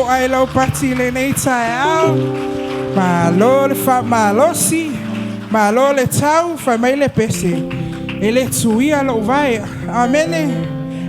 Ai lau pati lenei taeao. Malo le faamalosi, malo le tau, fai mai le pese. E le tuia lou vae. Amene.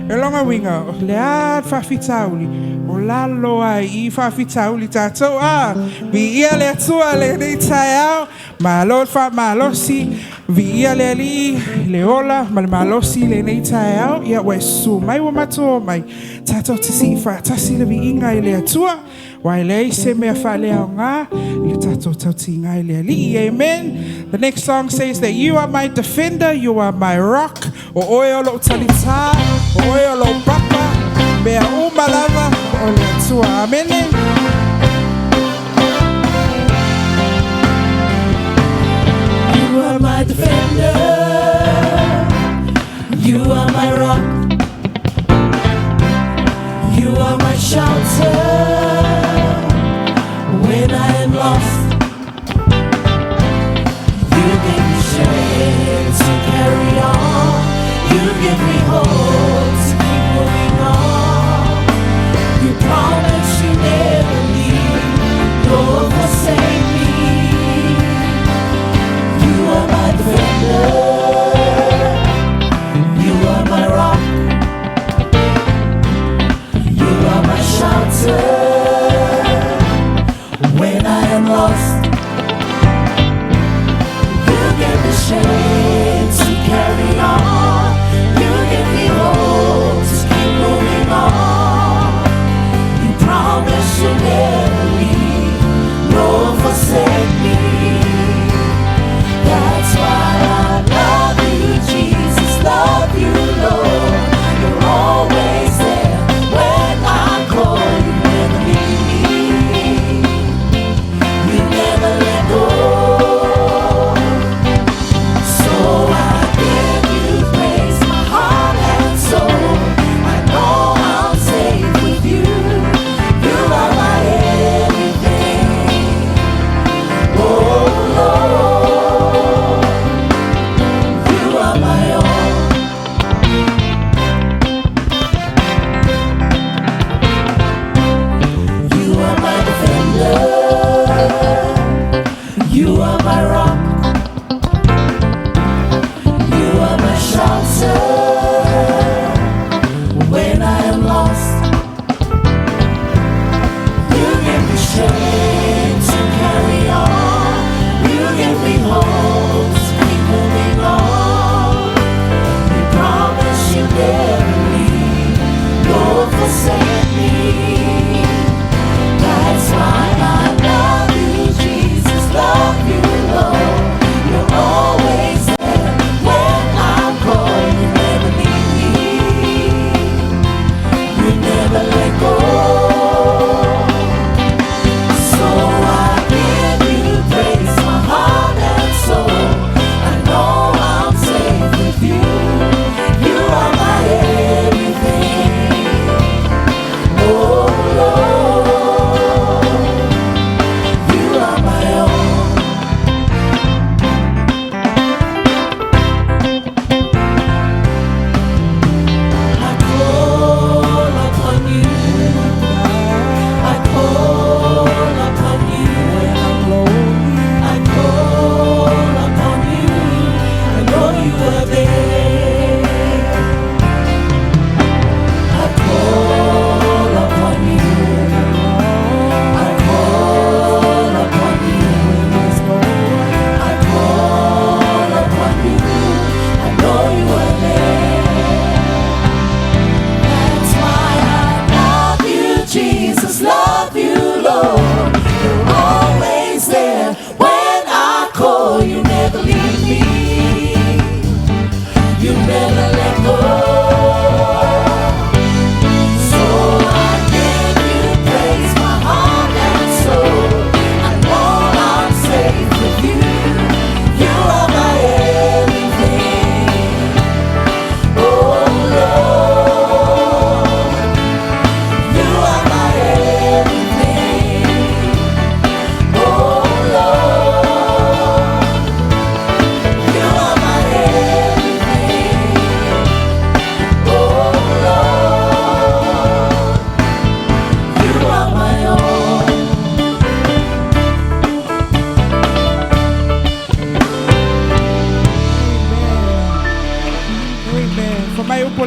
E longa winga, o le a faafitauli. O lalo ai i faafitauli tātou a. Viia le Atua lenei taeao. Malo le faamalosi. Viia le Alii, le ola, ma le malosi lenei taeao. Ia ua e susu mai ua matou omai. Tātou te sii faatasi le viiga i le Atua. Wa e leai se mea faaleaoga i le tātou tautiga i le Alii. Amen. The next song says that you are my defender, you are my rock. O oe o lou talitā, o oe o lou papa, mea uma lava o le Atua. Amene. You are my defender. You are my rock. You are my shelter when I am lost. You give me strength to carry on. You give me hope to keep moving on. You promise you never leave nor forsake me. You are my defender. You are my rock. You are my shelter when I am lost. You give me strength to carry on. You give me hope to keep moving on. You promise you'll never leave nor forsake me. That's why I love you, Jesus, love you, Lord. You're always there when I call. You never leave me. You never let go. So I give you praise.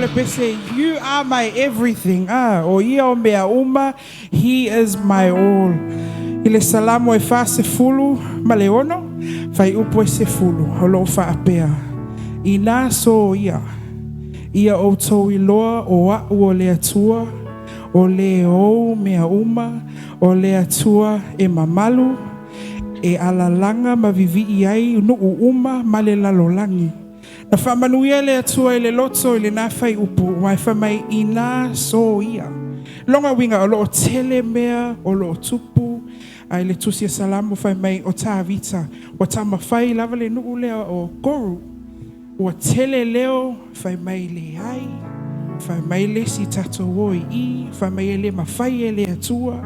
le pese, You are my everything. Ah, o ia o mea uma, He is my all. I le Salamo e 46, fuaiupu e 10, o loo faapea. Inā soia, ia outou iloa o a'u o le Atua, o le ou mea uma, o le Atua e mamalu, e alalaga ma vivii ai nuu uma ma le lalolagi. Na faamanuia le Atua i le loto i lenā fuaiupu, ua e fai mai inā soia. Lona uiga o loo tele mea o loo tupu, ae le tusi a Salamo fai mai o Tavita, ua taumafai lava le nuu lea o Koru. Ua tele leo fai mai leai, fai mai le isi tatou o i i, fai mai e le mafai e le Atua.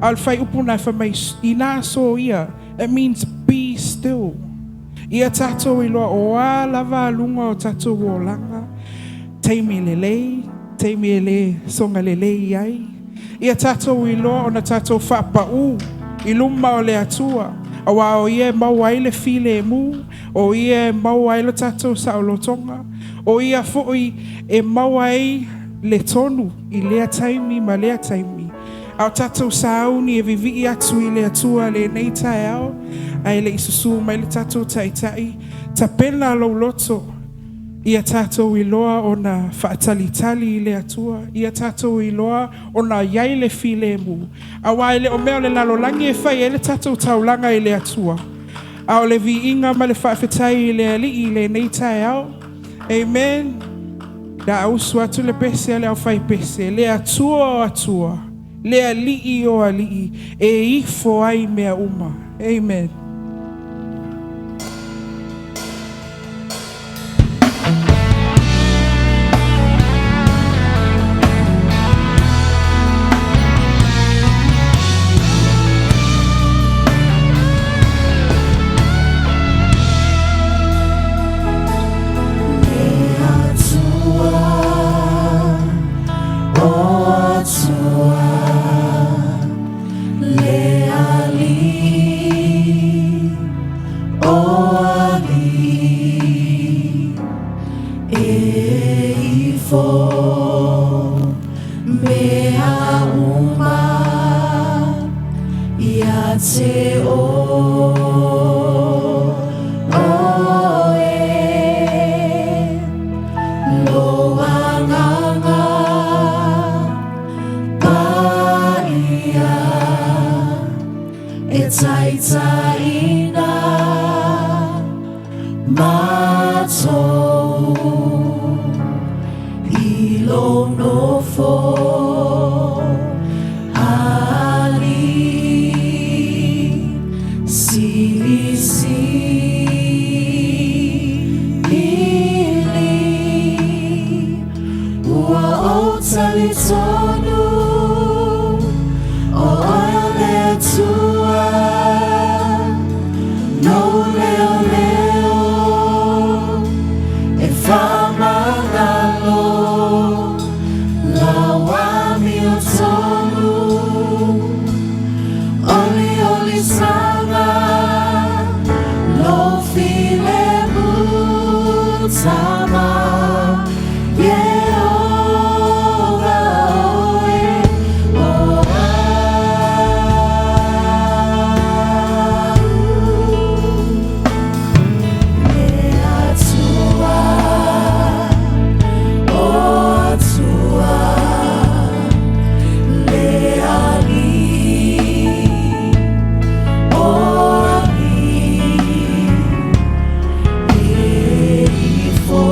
A o le fuaiupu na fai mai inā soia, it means be still. Ia tatou iloa o a lava aluga o tatou olaga, taimi lelei, taimi e le soga lelei ai. Ia tatou iloa ona tatou faapau i luma o le Atua. Auā o ia e maua ai le filemu, o ia e maua ai lo tatou saolotoga, o ia foi e maua ai le tonu i lea taimi ma lea taimi. A o tatou sauni e vivii atu i le Atua lenei taeao, ae le i susū mai le tatou taitai, tapena lou loto, ia tatou iloa ona faatalitali i le Atua, ia tatou iloa ona i ai le filemu. Auā e le o mea o le lalolagi e fai ai le tatou taulaga i le Atua. A o le viiga ma le faafetai i le Alii i lenei taeao. Amen. La ausu atu le pese a le aufaipese, le Atua o Atua, le Alii o Alii, e ifo ai mea uma. Amen. Le Atua, o Atua, le Alii, o Alii, e ifo mea uma ia te oe. Lou Agaga Paia e taitaiina matou i lou nofo alii silisili. Ua ou talitonu o oe o le Atua, nou leoleo e faamagalo lau amiotonu, oliolisaga lou filemu tama Ieova oe o au. Le Atua, o Atua, le Alii, o Alii, e ifo.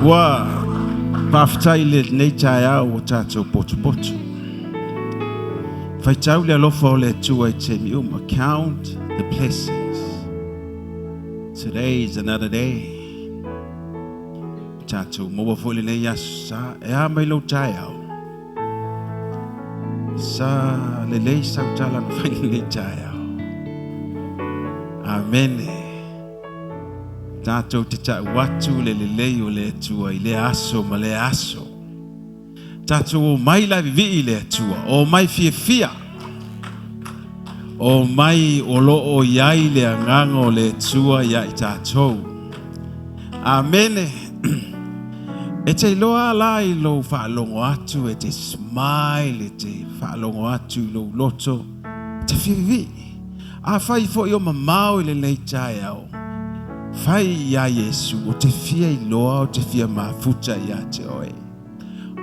Ua faafetai i lenei taeao ua tatou potopoto. Faitau le alofa o le Atua i taimi uma. Count the blessings. Today is another day. Tatou maua foi lenei aso sa e a mai lou taeao. Sa lelei sau tala na fai lenei taeao. Amene. Tatou te ta'u atu le lelei o le Atua i lea aso ma lea aso. Tatou omai la e vivii i le Atua, omai fiafia. Omai o lo o i ai le agaga o le Atua ia i tatou. Amene. E te iloa la i lou faalogo atu, e te smile, e te faalogo atu i lou loto, e te fiavivii. Afai foi o mamao i lenei taeao, fai iā Iesu, o te fia iloa, o te fia mafuta ia te oe.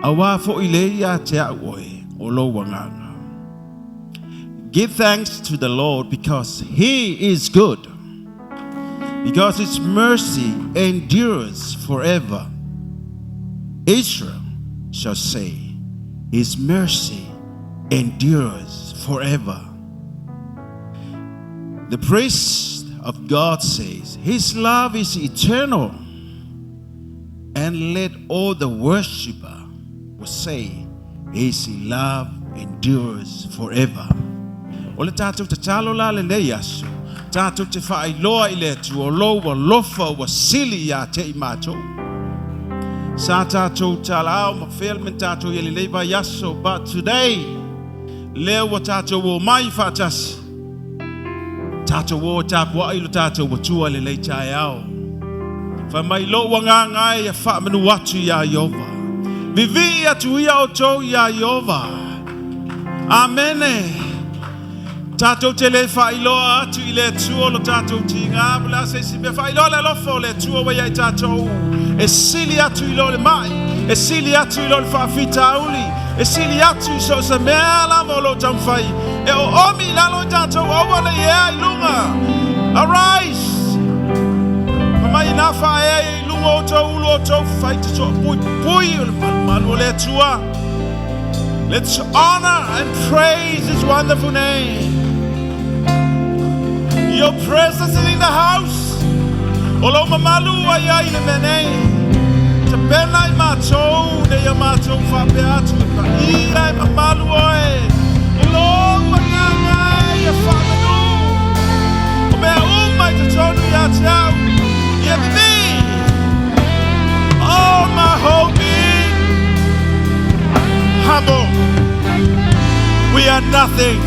Auā foi le ia te au oe, o lou agaga. Give thanks to the Lord because he is good, because his mercy endures forever. Israel shall say, His mercy endures forever. The priest of God says, His love is eternal. And let all the worshipper will say, His love endures forever. O le tatou tatalo la lenei aso, tatou te faailoa i le Atua, o lou alofa ua sili ia te i matou. Sa tatou talao ma fea le mea tatou i lenei vaiaso, but today, lea ua tatou omai faatasi. Tatou o tapuai lo tatou Atua lenei taeao. Fai mai lou agaga e ia faamanu atu iā Ieova. Vivii atu ia outou iā Ieova. Amene. Tatou te le faailoa atu i le Atua lo tatou tiga mo le a se isi mea. Faailoa le alofa o le Atua ua ia i tatou. E sili atu i lo le mai, e sili atu i lo le faafitauli, e sili atu i so o se mea lava o lo o taumafai. E oomi i lalo i tatou aua ne i ea i luga. Arise! Fai mai ina faaea i luga o outou ulu o outou fai te toapuipui o le malumalu o le Atua. Let's honor and praise His wonderful name. Your presence is in the house. O lou mamalu ua i ai i le mea nei. Tapena i matou nei a matou faapea atu e paia e mamalu oe. O lou agaga e ia faamanu. O mea uma i totonu ia te au. Ia vivii. Oh, my hope in humble. We are nothing.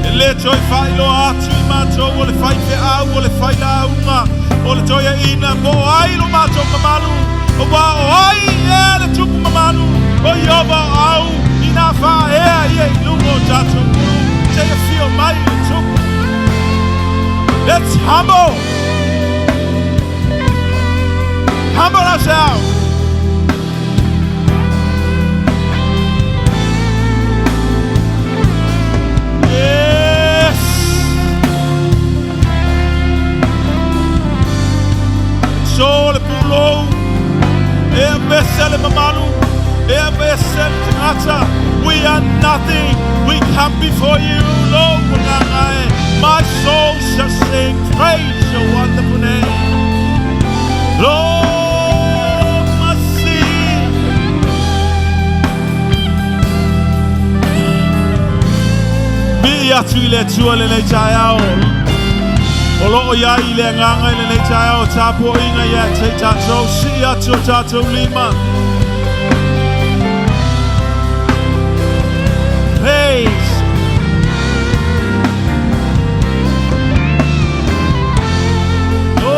E le toe faailoa atu i matou o le faifeau, o le failauga, o le toeaina, po o ai lo matou mamalu, auā o ai ea le tupu mamalu, o Ieova o au, inā faaea ia i luga o tatou ulu, seia afio mai le tupu. Let's humble. Humble ourselves. Yes. So le pulou, e vese le mamalu, e vese le tagata. We are nothing. We come before you, Lord. My soul shall sing, praise your wonderful name. Lord, mercy. Vivii atu i le Atua lenei taeao. O lo o i ai le agaga i lenei taeao tapuaiga ia te i tatou sii atu o tatou lima. Praise. Oh,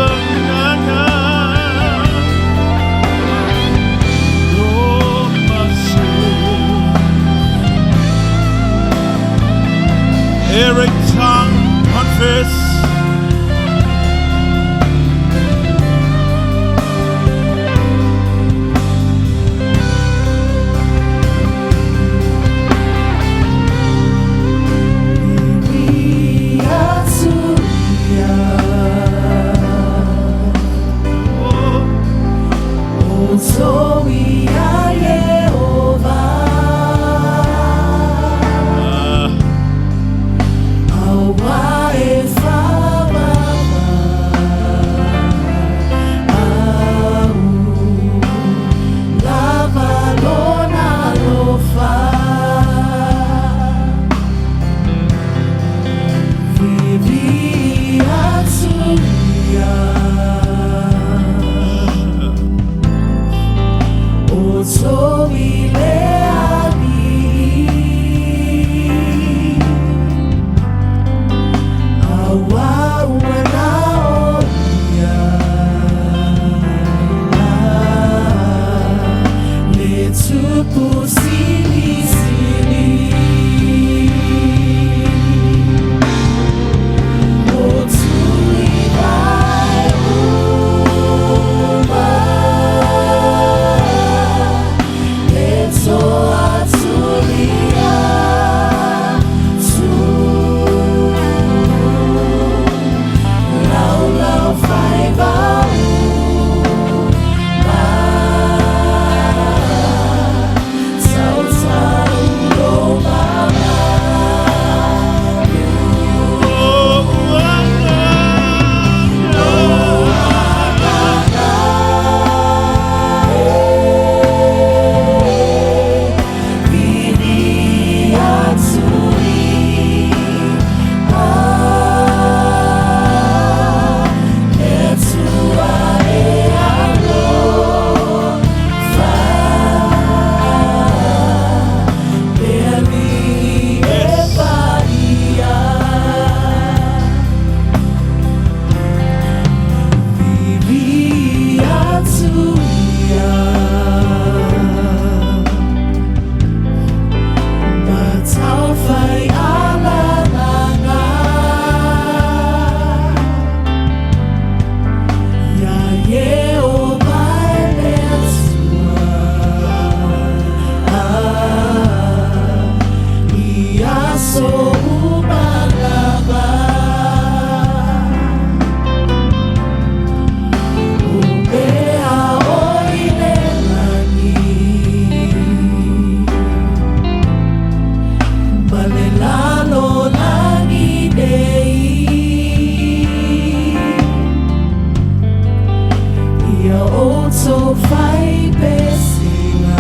agaga. Oh, mercy. Every tongue confess. Vivii atu. O toi le ali Aua ua na o ia Le tupu sili sili O tuli vai uma Le toa tulia tu Lau lau fai vau ma Tau tau lo mama Matawhai ala langa Ia ye o mai le atua Ia so umalava O mea o i le lani Ma le lalo lagi nei Ia outou fai pesina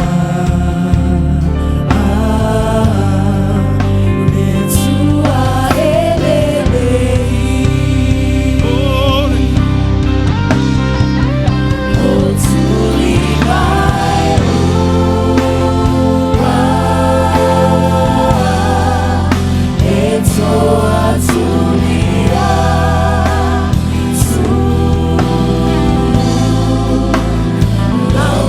Le tua e lelei O tuli vai uma E toa tulia tu Lau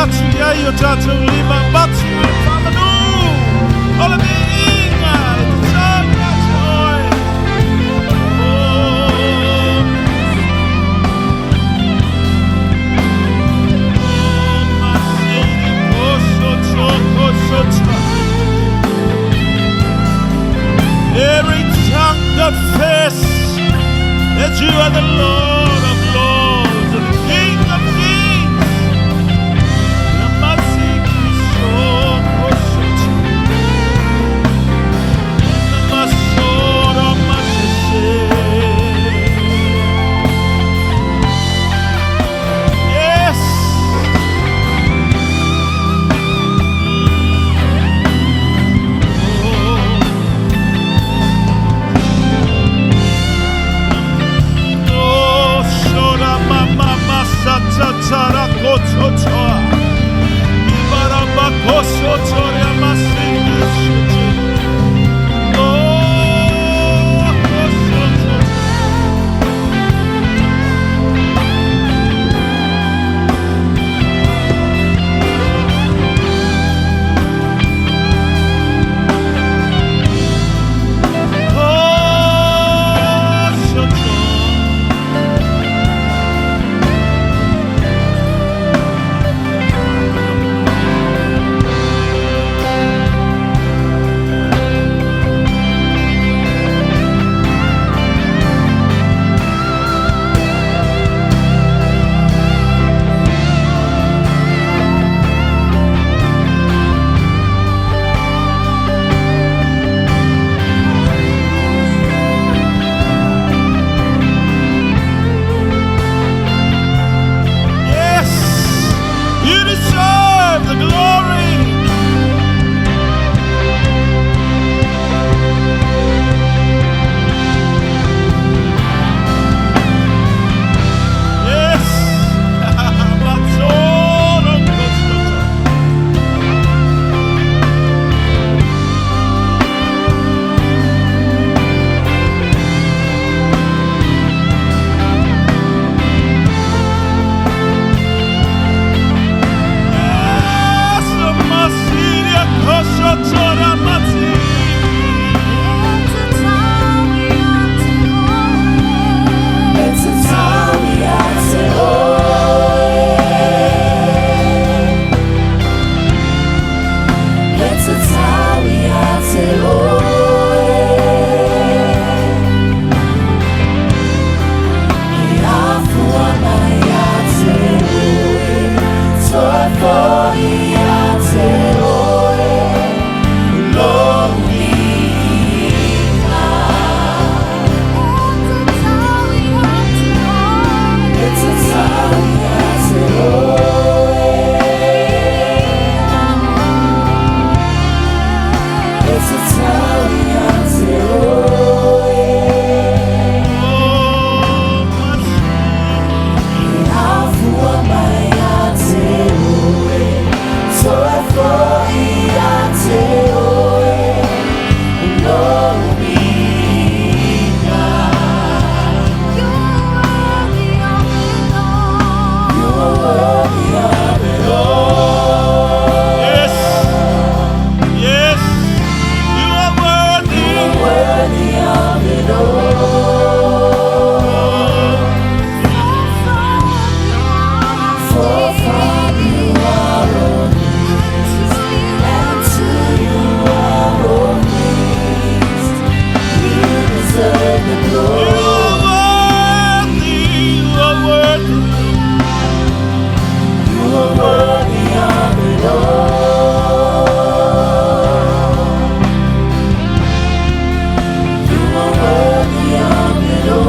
atu i ai o tātou lima matu e whamanu. O le viiga e te tau ia te oe. Oh. Oh, masiri koso toko soto. Every tongue confess that you are the Lord of Lords and the King of Kings. Yes. Oh, shora mama masata tarakototoa. Ibarabakosotoria masingishuti. Oh, kosoto. Kosoto. Yes, you deserve the glory. Yes. Matoro kosoto. Yes, Masiria kosotora mati. It's a time we are to oe. It's a time we are to oe. Afua mai a te oe, toi foi a te oe, lo viiga. It's a time we are to oe. It's a time we are to oe. Oh, Masiria. Afua mai a te oe, toi foi a te oe, lo viiga. You are worthy of it all. Yes. Yes. You are worthy. Worthy of it all. For from you are all things, and to you are all things. You deserve the You glory. are worthy. You are worthy. You are worthy of it all. You are worthy of it all.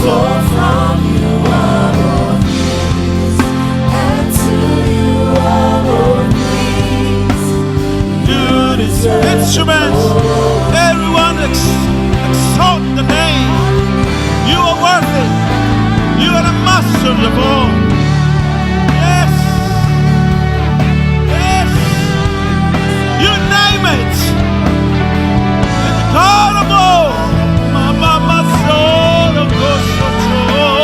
For from you are all things, and to you are all things. You deserve instruments. Everyone exalt the name. You are worthy. You are the master of all. Yes. Yes. You name it. It's the God of all. Ma ma ma solo kosoto.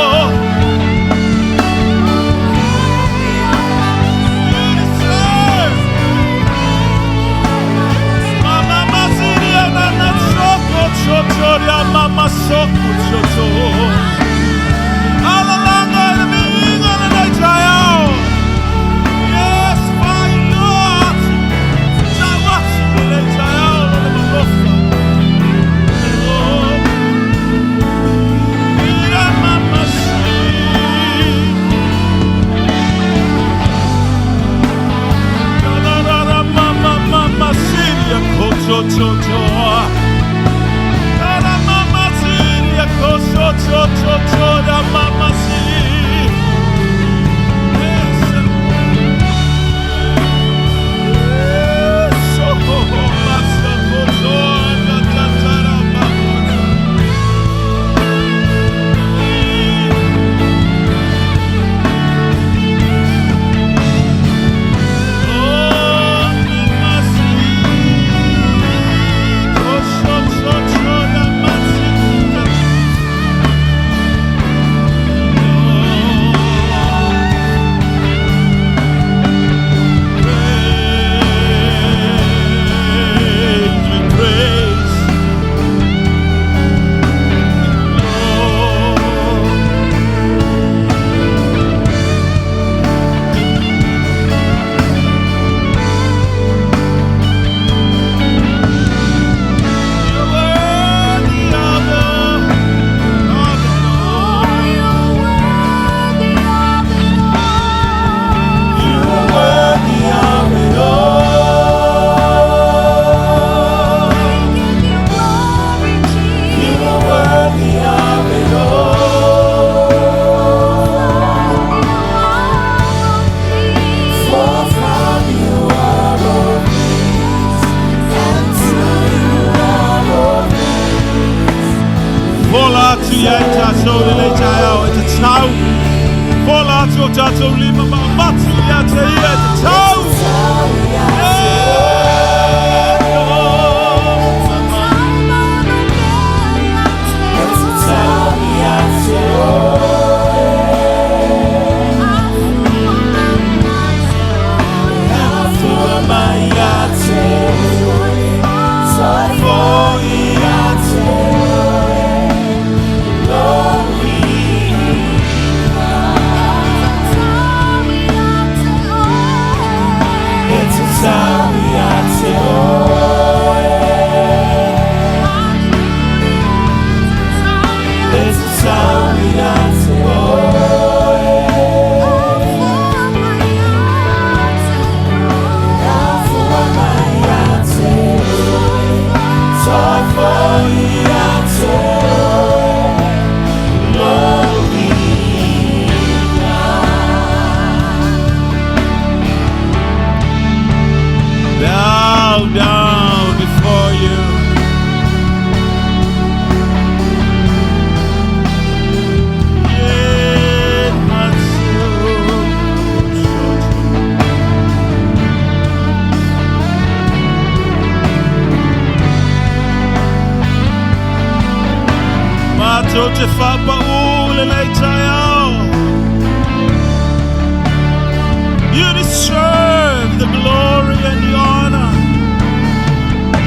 You deserve the glory and the honor.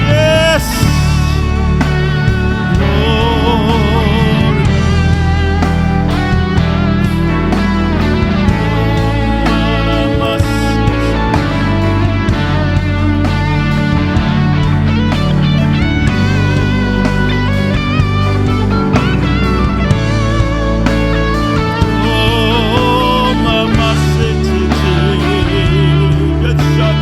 Yes. Glory. Oh, mama, good shot.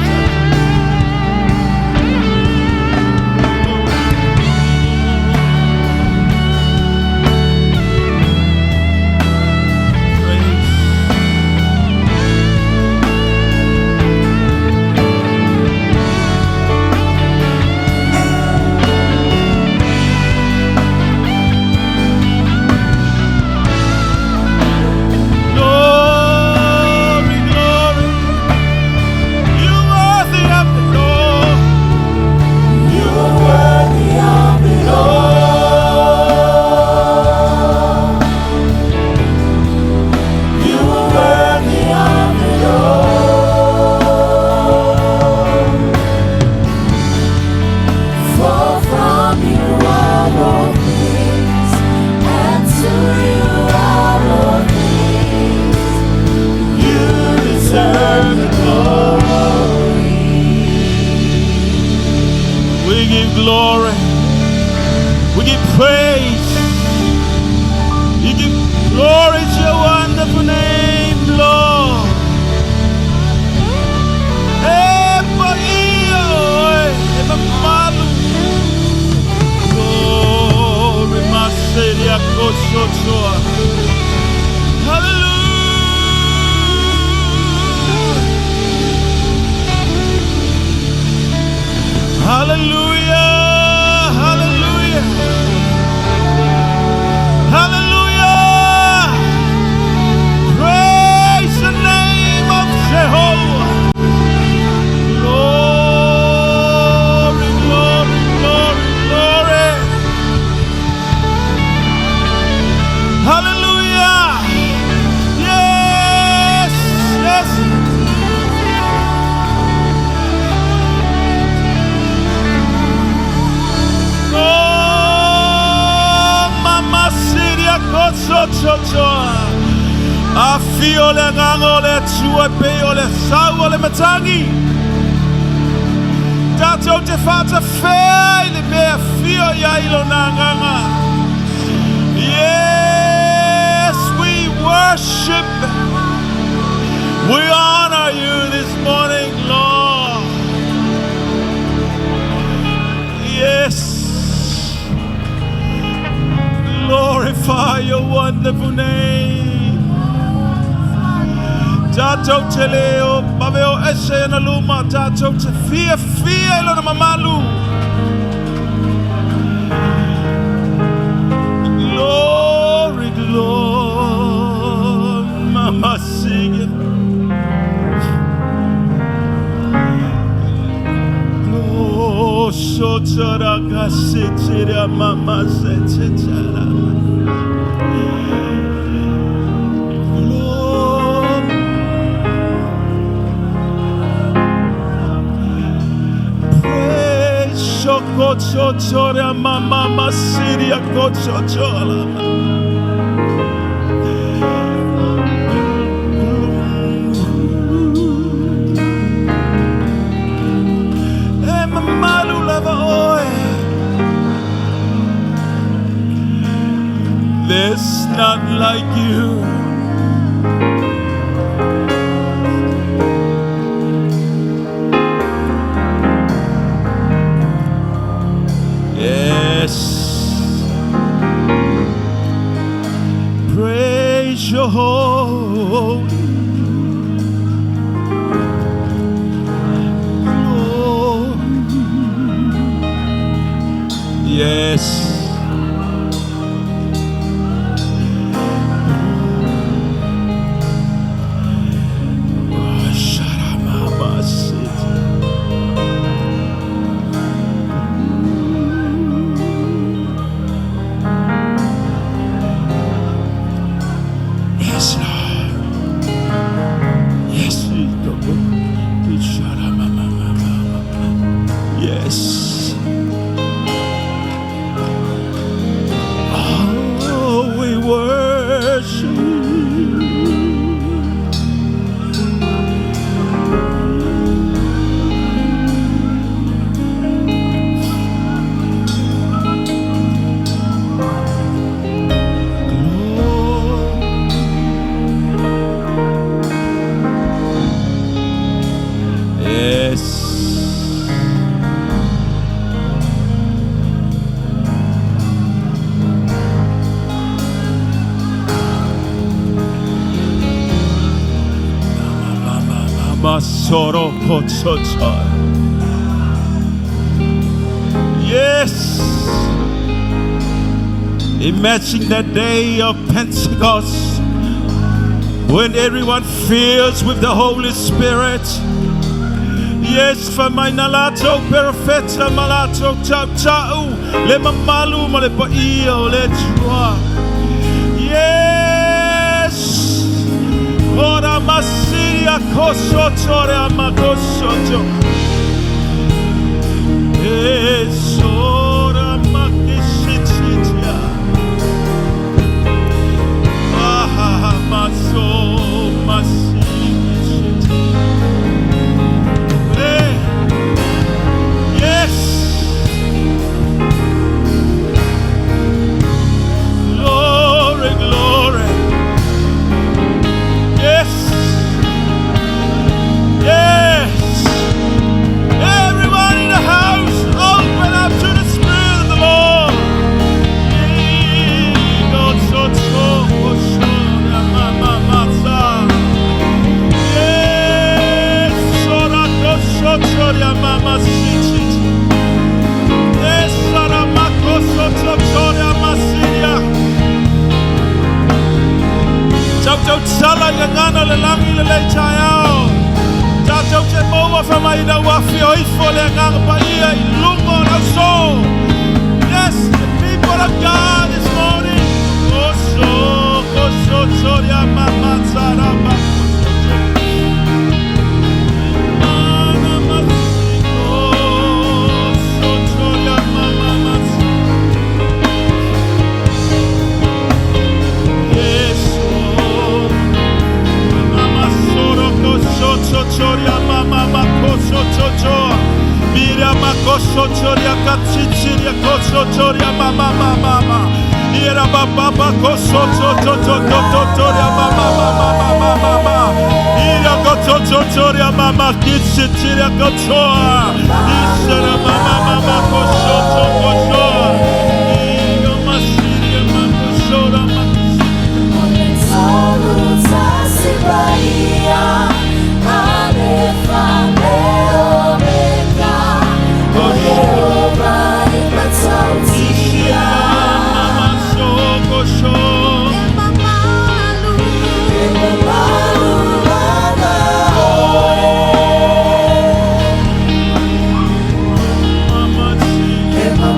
Glory, glory. You are worthy of it all. You are worthy of it all. You are worthy of it all. For from you are all things, and to you are all things. You deserve the glory. We give glory. We give praise. You give glory to your wonderful name, Lord. E pa ia oe, e mamalu. Afio le agaga o le Atua e pei o le sau o le matagi. Tatou te faatafea i le mea e afio i ai lona agaga. Yes, we worship. We honor you this morning, Lord. Yes. Glorify your wonderful name. Tatou te le o vave o ese na luma, tatou te fiafia i lona mamalu. Glory, glory, mama singing. Oh, so taraka sitira mama sitira. Glory. Praise Shokochochoria mama masiria kochochola. E mamalu lava oe. There's none like you. Yes. Praise your holy glory. Yes. Sharamama. Yes, Lord. Yes, Yes. Oh, we worship. Glory. Yes. Masoro kochocho. Yes. Imagine that day of Pentecost when everyone fills with the Holy Spirit. Yes, for my nalato perfetta malato chau chau le mamalu ma le paia o le Atua. Yes. Ora masiria kosotore amakosoto. Yes, ora makisititia. Ah, maso masikisiti. Hey. Yes. Glory, glory. Yes. Yes. Everyone in the house, open up to the Spirit of the Lord. Yes. Yes, Tatou tatala i le agaga o le lagi i lenei taeao. Tatou te maua fai mai ina ua afio ifo le agaga paia i luga o le auso. Yes, the people of God this morning. Oso, oso, soria, mama, tsara, ma, Mana, masiko, so, soria, mama, mas. Yes, oh. Mira makoso choria kachichiria koso choria mama mama mama. Ira baba koso cho cho cho cho cho choria mama mama mama mama. Ira kocho cho choria mama kichichiria kochoa. Isera mama mama koso cho koso. Ira masiria makosora Mama so kosho. Mama si.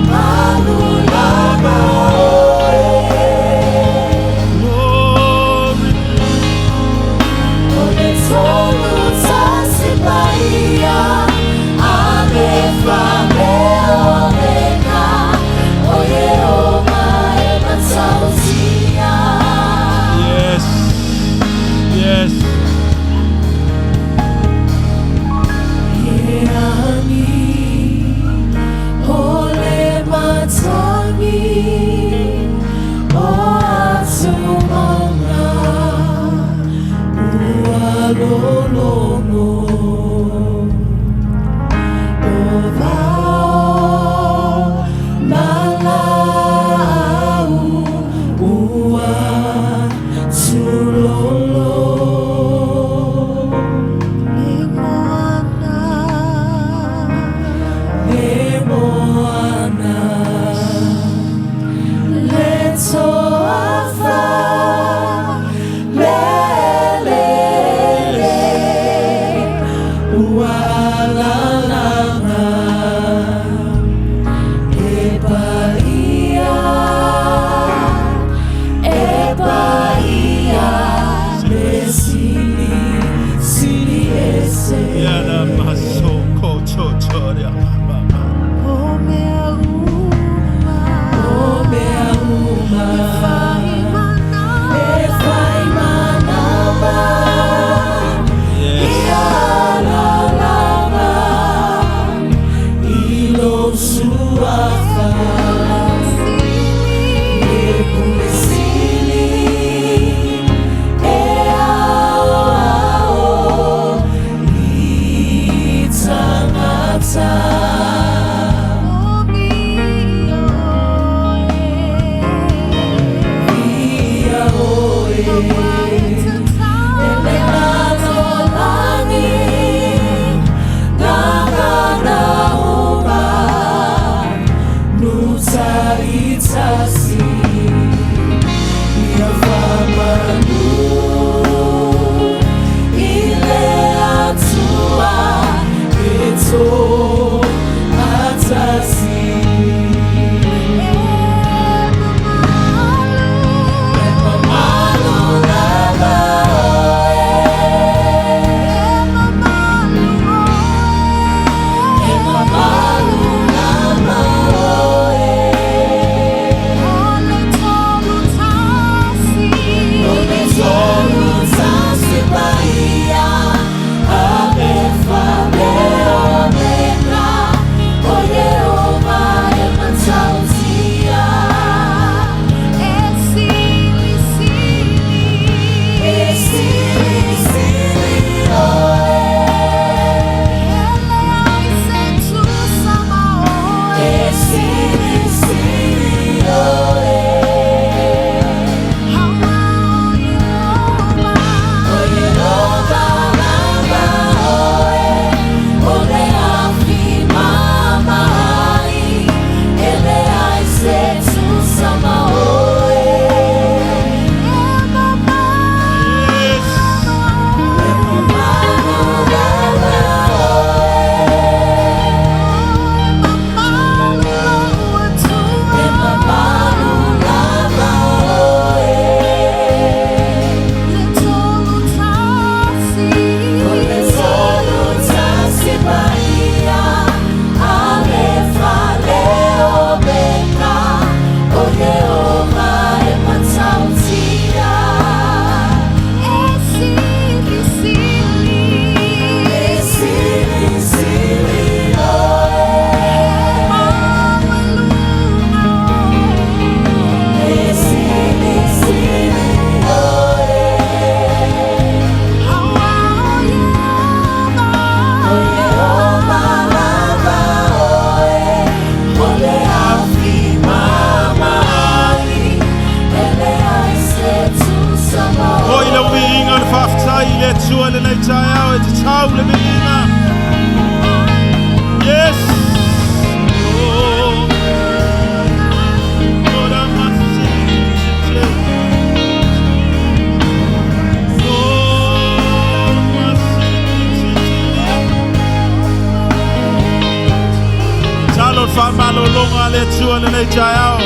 le faamalologa a le Atua lenei taeao.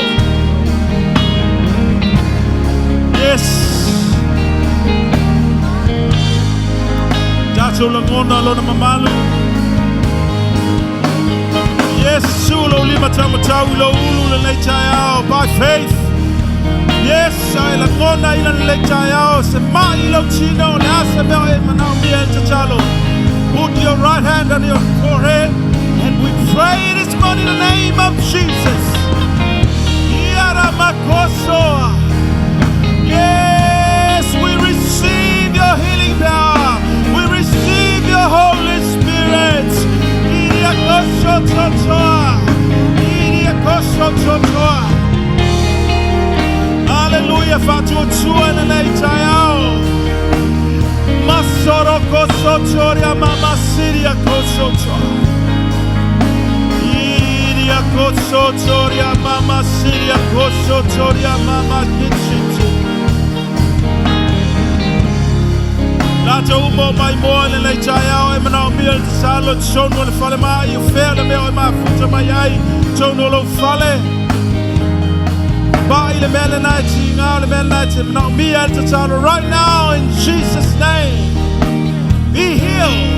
Yes. Tatou lagona lona mamalu. Yes, lou lima taumatau i lou ulu lenei taeao by faith. Yes, ai lagona i lenei taeao se mai i lou tino o le a se mea e manaomia e tatalo. Put your right hand on your forehead and we pray this morning in the name of Jesus. Yaramakosoa. Yes, we receive your healing power. We receive your Holy Spirit. Iriakosototoa. Iriakosototoa. Hallelujah. Faatuatua i lenei taeao. Masorokosotoria mamasiria kosotoa. Iriakosotoria mamasiria kosotoria mama kichitu. Lato umo mai moa le lei taeao e manaomia le tatalo totonu o le fale mai o fea le mea o e mafuta mai ai tonu o lou fale. Pai le mea lena e tiga o le mea lena e te manaomia le tatalo right now in Jesus' name. Be healed.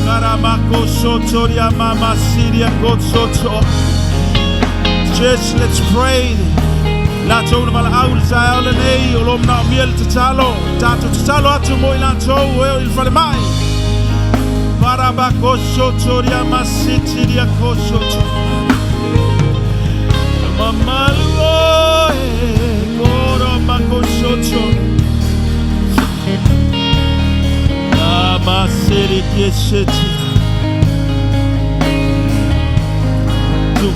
Karamako sotoria mama siria kotsoto. Church, let's pray. Latou na valaau le taeao lenei o lo manaomia le tatalo. Tatou tatalo atu mo i latou e o i le fale mai. Parabako sotoria masitiria kosoto. Mamalu oe koro mako soto. Amasiri keseti. Tu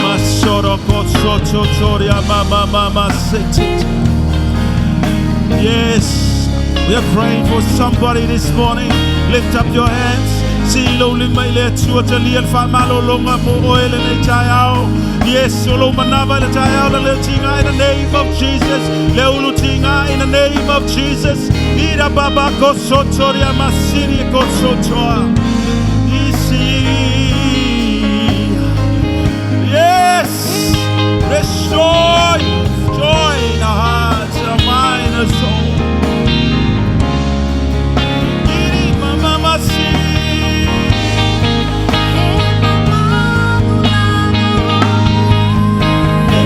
masoro kosoto toria mama mama siti. Yes, we are praying for somebody this morning. Lift up your hands. Si lou lima i le Atua talia le faamalologa mo oe lenei taeao. Yes, o lou manava i le taeao le leo tiga in the name of Jesus. Le ulu tiga in the name of Jesus. Ira baba kosotoria masiri kosotoa. Isi. Yes, restore joy in our hearts, our mind, our soul. Iri mama masi. E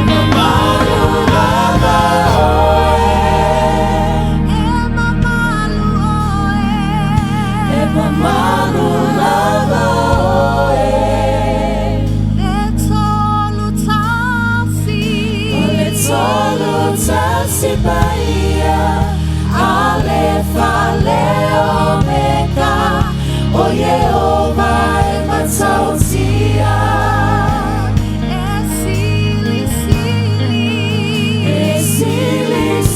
mamalu lava oe. O le tolu tasi paia, Alefa le Omega, o Iehova e matautia. E sili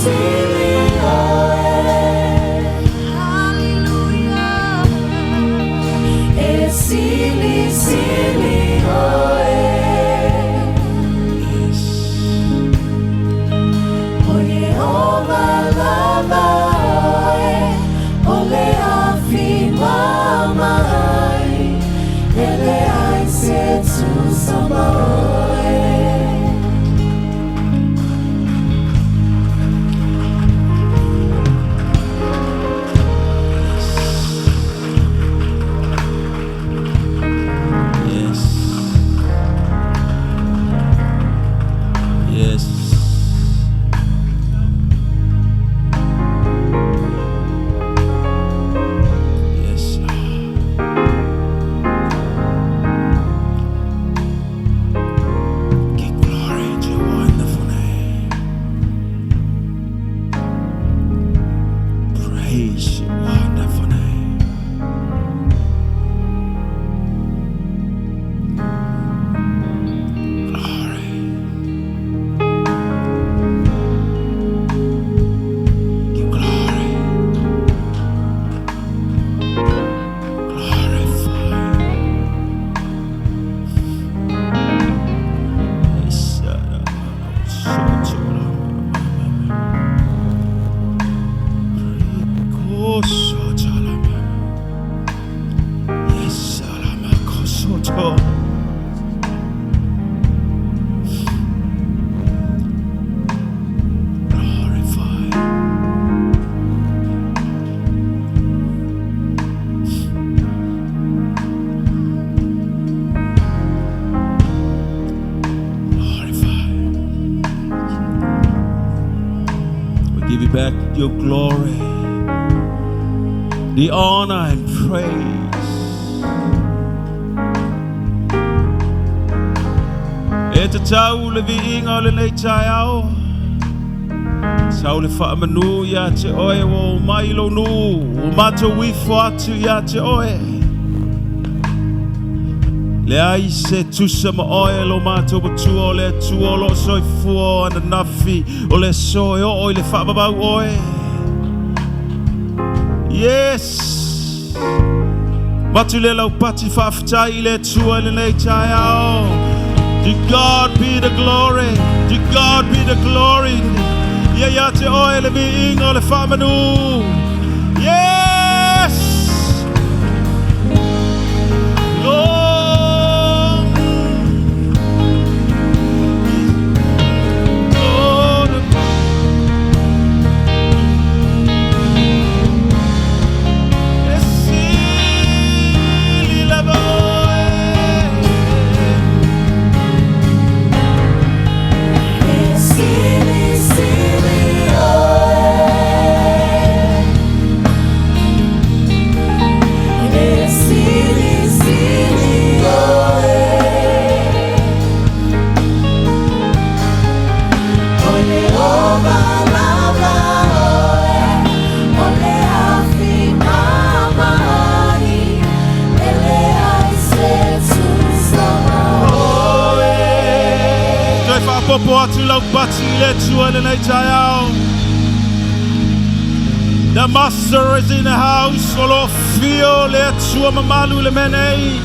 sili oe. E sili sili oe. Yes. O Iehova your glory, the honor and praise. E te tau le viiga o lenei taeao. Sau le faamanu ia te oe ua o mai lou nuu, ua matou ifo atu ia te oe. Leai se tusa ma oe lo matou matua o le Atua o loo soifua o ananafi o le aso e oo i le faavavau oe. Yes! Matu le laupati faafetai i le Atua i lenei taeao. To God be the glory. To God be the glory. Ia ia te oe le viiga o le faamanu. Yes! Lord. Lord. E sili lava oe. Sili, sili oe. E sili, sili oe. O le ova lava oe, o le afi mamai, e leai se tusa ma oe. Toe faapopo atu laupati i le Atua i lenei taeao. The master is in the house. O lo afio le Atua mamalu i le mea nei.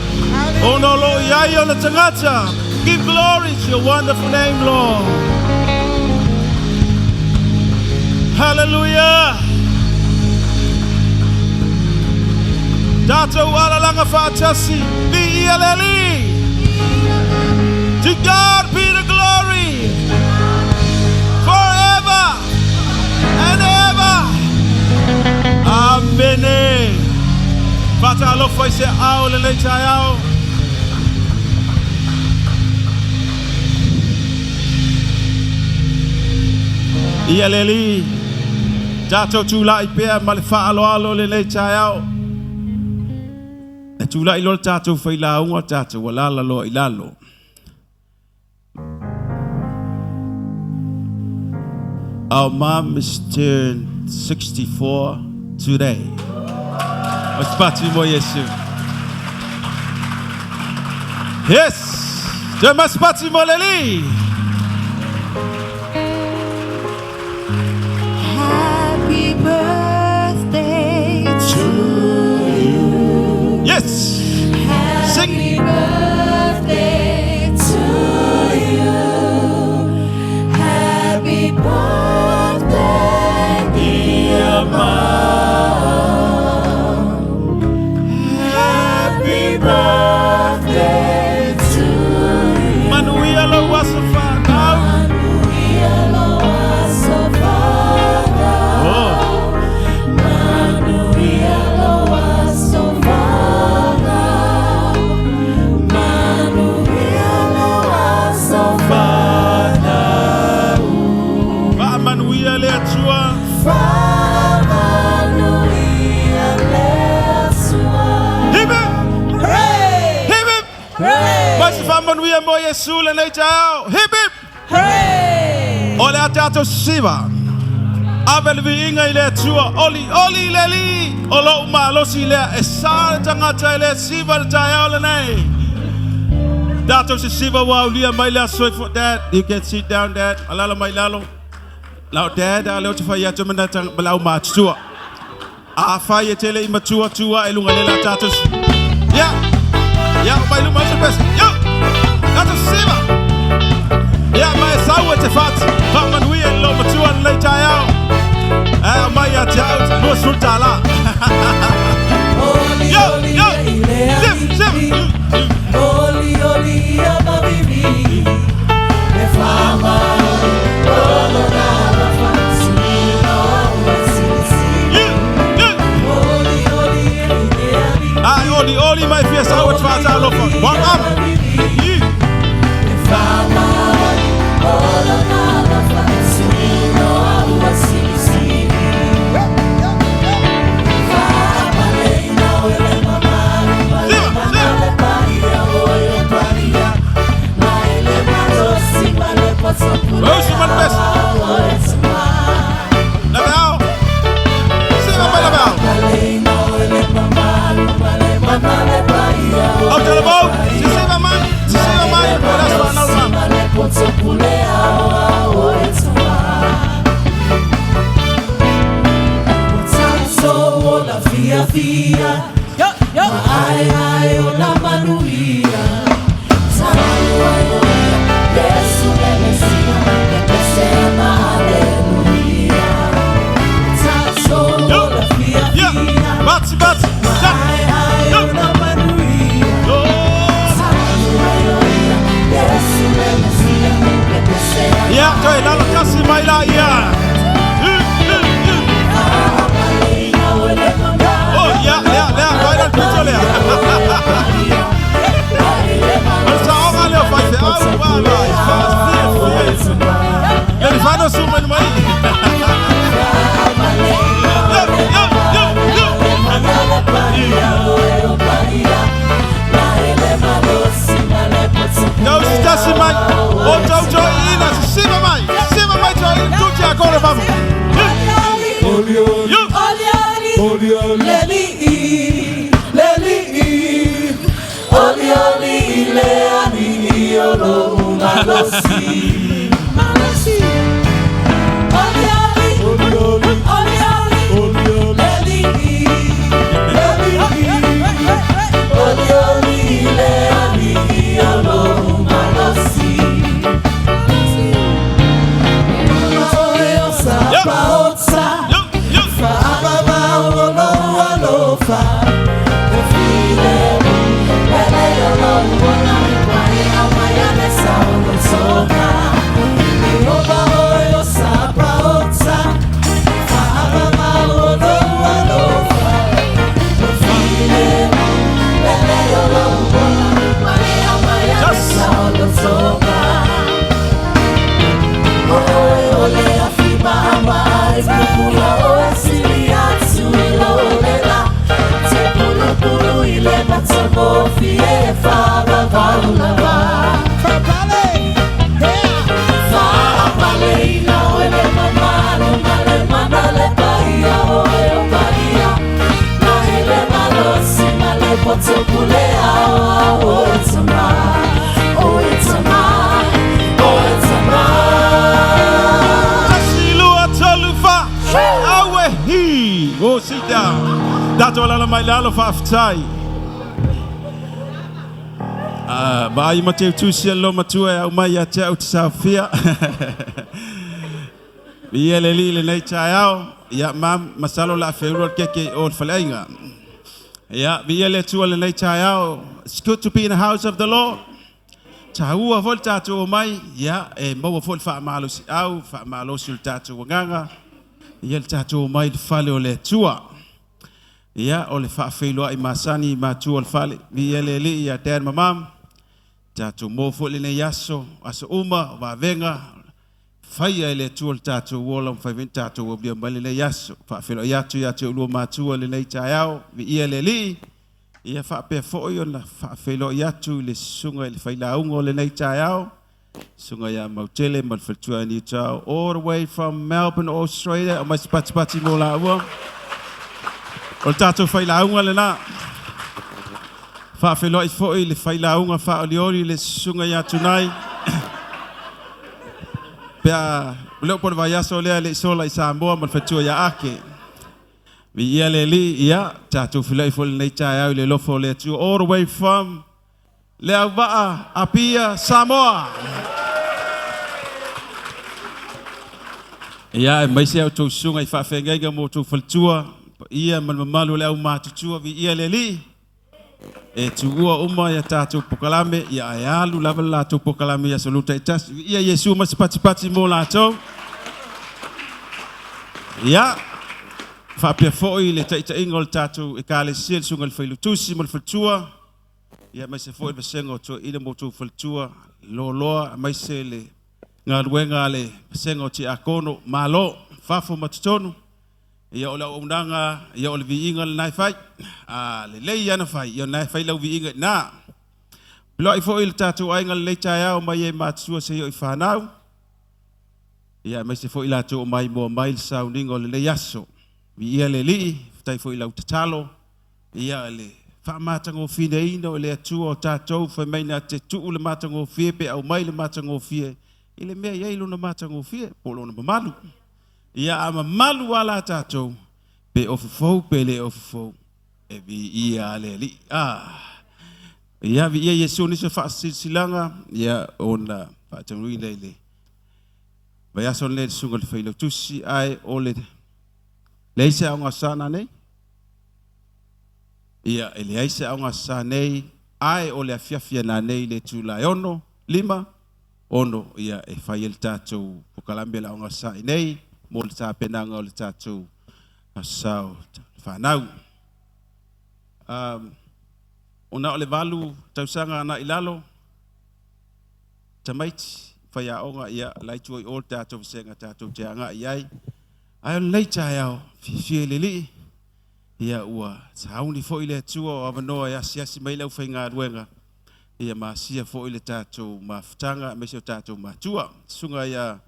Ona o lo o iai ona tagata. Give glory to your wonderful name, Lord. Hallelujah. Tatou alalaga faatasi. Viia le Alii. To God be the glory. Forever and ever. Amene. Faatalofa i se ao lenei taeao. Ia le Alii. Tatou tulai pea ma le faaaloalo lenei taeao. E tulai loa le tatou failauga tatou alala loa i lalo. Our mom is turned 64 today. Mas mo Yesu. Yes! Toe masipati mo le Alii. Happy birthday to you. Yes! Happy Sing. birthday to you. Happy birthday, dear mom. Happy birthday to you. Manuia lou aso fanau. Manuia lou aso fanau. Oh. Manuia lou aso fanau. Manuia lou aso fanau. Faamanuia le Atua. Faamanuia le Atua. Hip hip! Hooray! Hip hip! Hooray! Mas faamanuia mo Yesu lenei taeao. Hip hip! Hooray! O le a tatou siva. Ave le viiga i le Atua. Oli, oli le Alii. O lou malosi lea e sa le tagata e le siva le taeao lenei. Tatou sisiva ua aulia mai le aso e fo. Dad, you can sit down, Dad. Alala mai lalo. Lau Dad, a leo te fai atu mana tang malau matua. A fai e tele i matua tua e lunga le la tatou. Ya. Ya, mai luma se pesi. Yo. Tatou siva. Ya, mai sau e te fati. Faamanuia i lou matua lenei taeao. A mai ia te au, 20 tala. Oli, Yo, oli, yo. ile Zip, zip. Oli, oli, ia mavivi. E fama, olo na la fatsino, Yeah, yeah. Oli, oli, ile Ai, oli, oli, mai fia sau e te faatalofa. One up. Yeah. E fama, olo na la fatsino, Ae o na manuia. Talu ai o ia, Yesu le Mesia, le pese ma aleluia. Tatou ola fia Ia, fia. bati, bati. Ja. Ae ae o na manuia. Oh. Talu ai o ia, Yesu le Mesia, le pese Ia, toe lalo tasi mai la ia. U, u, u. Oh, ia, lea, lea, vai la pito lea. O le saoga lea o faifeau, ua la, e faafia, fia. Le lifano su mai mai. Yo, yo, yo, yo. Tau se tasi mai. O tau toi ina, sima mai. Sima mai toi ina, tuti a kore mamu. Yo. Oli oli le ani i o lo malosi. Malosi. Oli oli. Oli oli. Leli i. Leli i. Oli oli le ani i o lo malosi. Oe o sa Yo. pa otsa. Yo, yo. Fa'amamauoloalofa. E filemu, lele olouna, mai au mai ale saolotoga. E ova oe o sapaota, fa'amamauoloalofa. E filemu, lele olouna, mai au mai ale Yes. saolotoga. Oe ole afi maama e pupula oe sili atu i lo lela. Te pulupulu i le matagofi e whaavavaulava. Fa'apale. Ea. Fa'apale ina oe le mamalu ma le mana le paia oe o paia. Na hele malosi ma le poto pule ao ao oe tama. Oe tama, oe tama. Tasi lua tolu fa. Aue hi. Go sit down. Tatou lala mai lalo faafetai. Ah, mai ma te tusi lo matua e au mai ia te au te saofia. Ia le li le nei taeao. Ia ma masalo la feurua le keke o le faleaiga. Ia, vi ia le tua le nei taeao. It's good to be in the house of the Lord. Taua foi le tatou o mai, ia, e maua foi le faamalosi au, faamalosi o le tatou agaga, ia le tatou o mai le fale o le Atua. Ia, o le faafeiloai masani i matua o le fale. Vi ia le alii ia dad ma mom. Tatou mo foi lenei aso, aso uma, o vavega, faia e le Atua le tatou ola, ma fai foi tatou aulia mai lenei aso. Faafeiloai atu ia te oulua matua lenei taeao, vi ia le alii, ia faapea foi ona faafeiloai atu i le susuga i le failauga o lenei taeao. Susuga ia Mautele ma le faletua Niutao, all the way from Melbourne, Australia. O mai se patipati mo laua. O le tatou failauga lena. Faafeiloai foi le failauga faaolioli le susuga ia Tunai. Pea, leo po le vaiaso lea le isola i Samoa ma le faletua ia Ake. Vi ia le alii, ia, tatou feiloai foi lenei taeao i le alofa o le Atua, all the way from Leauvaa, Apia, Samoa. Ia, e mai se au tou susuga i faafeagaiga mo tou faletua, ia ma le mamalu o le au matutua, vi ia le alii. E tuua uma ia tatou pokalame, ia ae alu lava le latou pokalame i aso luta i tasi. Vi ia Iesu ma se patipati mo latou. Ia, faapea foi le taitaiga o le tatou ekalesia, le susuga i le Failutusi ma le faletua. Ia, mai se foi le vasega o toeaina mo tou faletua, loaloa, mai se le galuega a le vasega o tiakono, malo, fafo ma totonu. Ia o le auaunaga, ia o le viiga lena e fai. A lelei ana fai, ia na e fai lau viiga i ina. Peloai foi le tatou aiga lenei taeao mai e matutua se i o i whanau. Ia mai se foi latou o mai moa mai le sauniga o lenei aso. Vi ia le alii, faafetai foi lau tatalo. Ia le faamatagofieina o le Atua o tatou fai mai na te tuu le matagofie pe au mai le matagofie i le mea i ai lona matagofie po o lona mamalu. Ia a mamalu a la tatou pe ofofou pe le ofofou. E viia le Alii. Ia viia Iesu nisi o faasilasilaga, ia ona faataunuuina i le vaiaso lenei le susuga i le Failautusi, ae o le leai se aoga sa nanei. Ia, e leai se aoga sa nei, ae o le afiafi a nanei i le itula e 6, 5, 6, ia e fai ai le tatou polokalame o le aoga sa i nei mo le tapenaga o le tatou aso sa o fanau. Ona o le 8 tausaga agai i lalo, tamaiti, faiaoga, ia la e i tua i o le tatou vasega tatou te agai i ai. Ae o lenei taeao, fiafia i le Alii, ia ua sauni foi le Atua o avanoa e asiasi mai le aufaigaluega, ia ma asia foi le tatou mafutaga aemaise o tatou matua. Susuga ia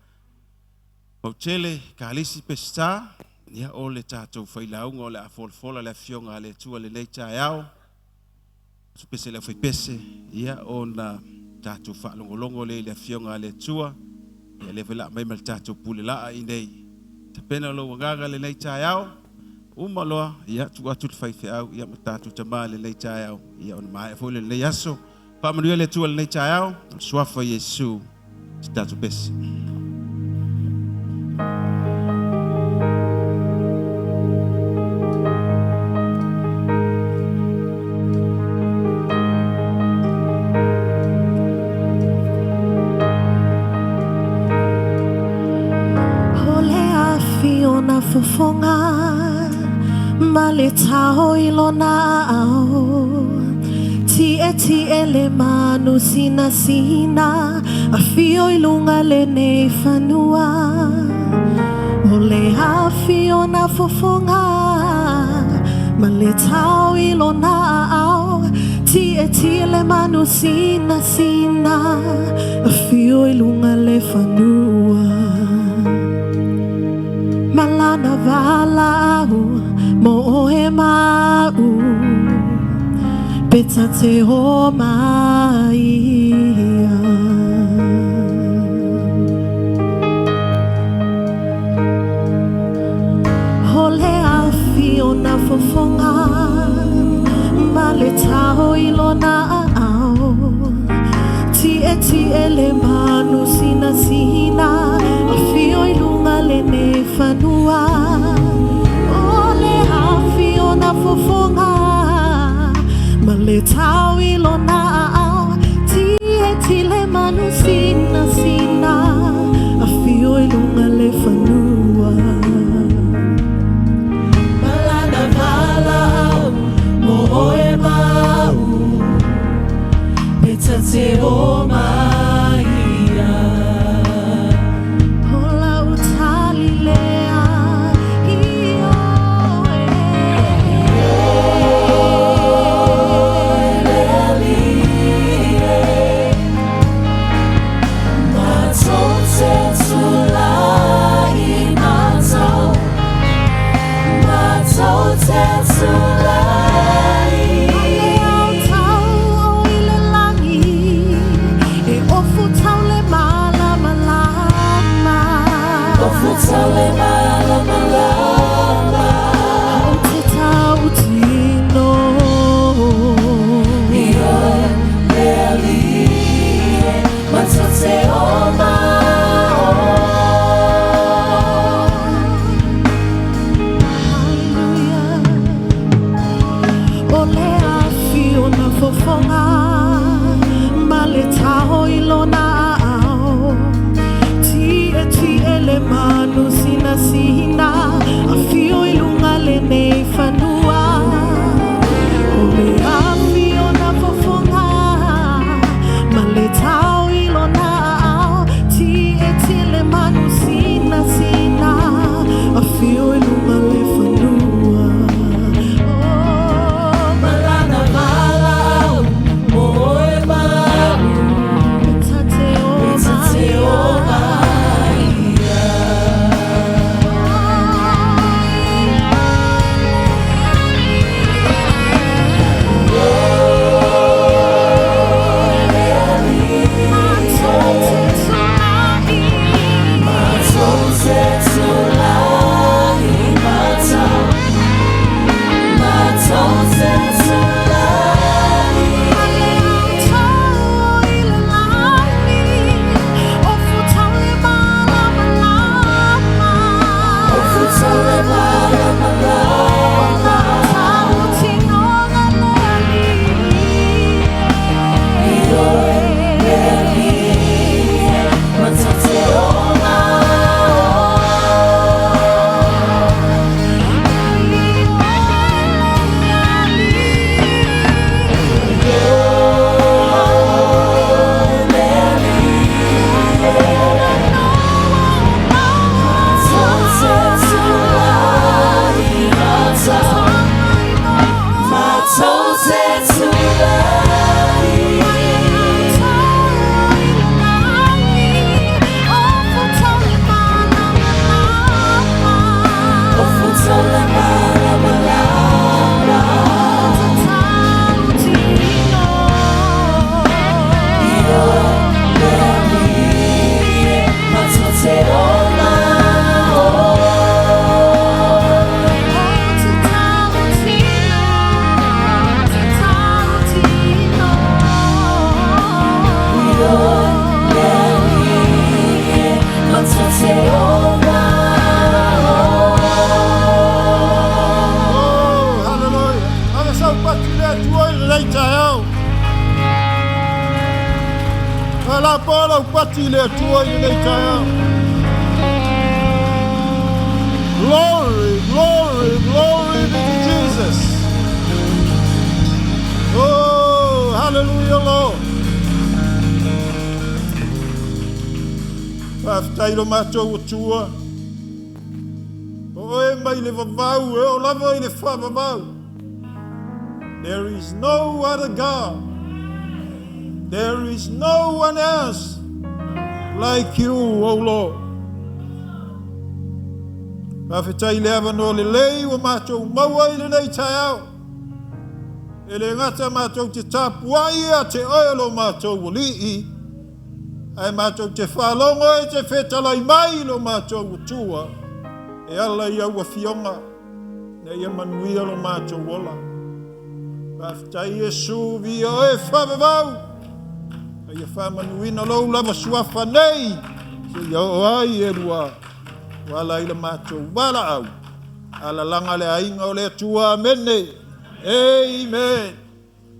Mautele, Kalisi Peseta, ia o le tatou failauga o le a folafola le afioga a le Atua lenei taeao. Pese le aufaipese, ia ona tatou faalogologo lea i le afioga a le Atua, ia lea foi la aumai ma le tatou pule laa i nei. Tapena lou agaga lenei taeao, uma loa, ia tuu atu le faifeau, ia ma tatou tamā lenei taeao, ia ona maea foi lenei aso. Faamanuia le Atua lenei taeao, o le suafa o Iesu, se tatou pese. O le afi o na fofoga ma le tao i lona ao. Tietie le manu sinasina, afio i luga lenei fanua. O le afi o na fofoga ma le tao i lona ao. Tietie le manu sinasina, afio i luga le fanua. Malana valaau mo oe ma'u, pe ta te o mai ia. O le afi o na fofoga ma le tao i lona ao. Tietie le manu sinasina, afio i luga lenei fanua. O le afi o na fofoga ma le tao i lona ao. Tietie le manu sinasina, afio i luga le fanua. Malana valaau mo oe ma'u, pe ta te o mai ia. O lau tali lea i oe. Le Alii e, matou te tulai matou, matou te tulai. Le aotau o i le lagi, e ofu tau le malamalama. Ofu tau le malamalama. O te tautino. I oe le Alii e, matou te o mao. Hallelujah. O le afi o na fofoga ma le tao i lona ao. Tietie le manu sinasina, afio i luga lenei fanua. O le afi o na fofoga ma le tao i lona ao. Tietie le manu sinasina, afio i luga le fanua. Oh, malana valaau mo oe ma'u, pe ta te o pe ta te o mai ia. pati i le Atua i lenei taeao. E lapa lau pati i le Atua i lenei taeao. Glory, glory, glory be to Jesus. Oh, hallelujah, Lord. Faafetai lo matou Atua. O oe mai le vavau e oo lava i le faavavau. There is no other God. There is no one else like you, O Lord. Faafetai i le avanoa lelei ua matou maua i lenei taeao. E le gata matou te tapuai ia te oe lo matou Alii, ae matou te faalogo e te fetalai mai lo matou Atua e ala i au afioga ina ia manuia lo matou ola. Faafetai Iesu, viia oe faavavau, a ia faamanuina lou lava suafa nei seia oo ai e lua ua ala ai le matou valaau. Alalaga le aiga o le Atua. Amene. Amen.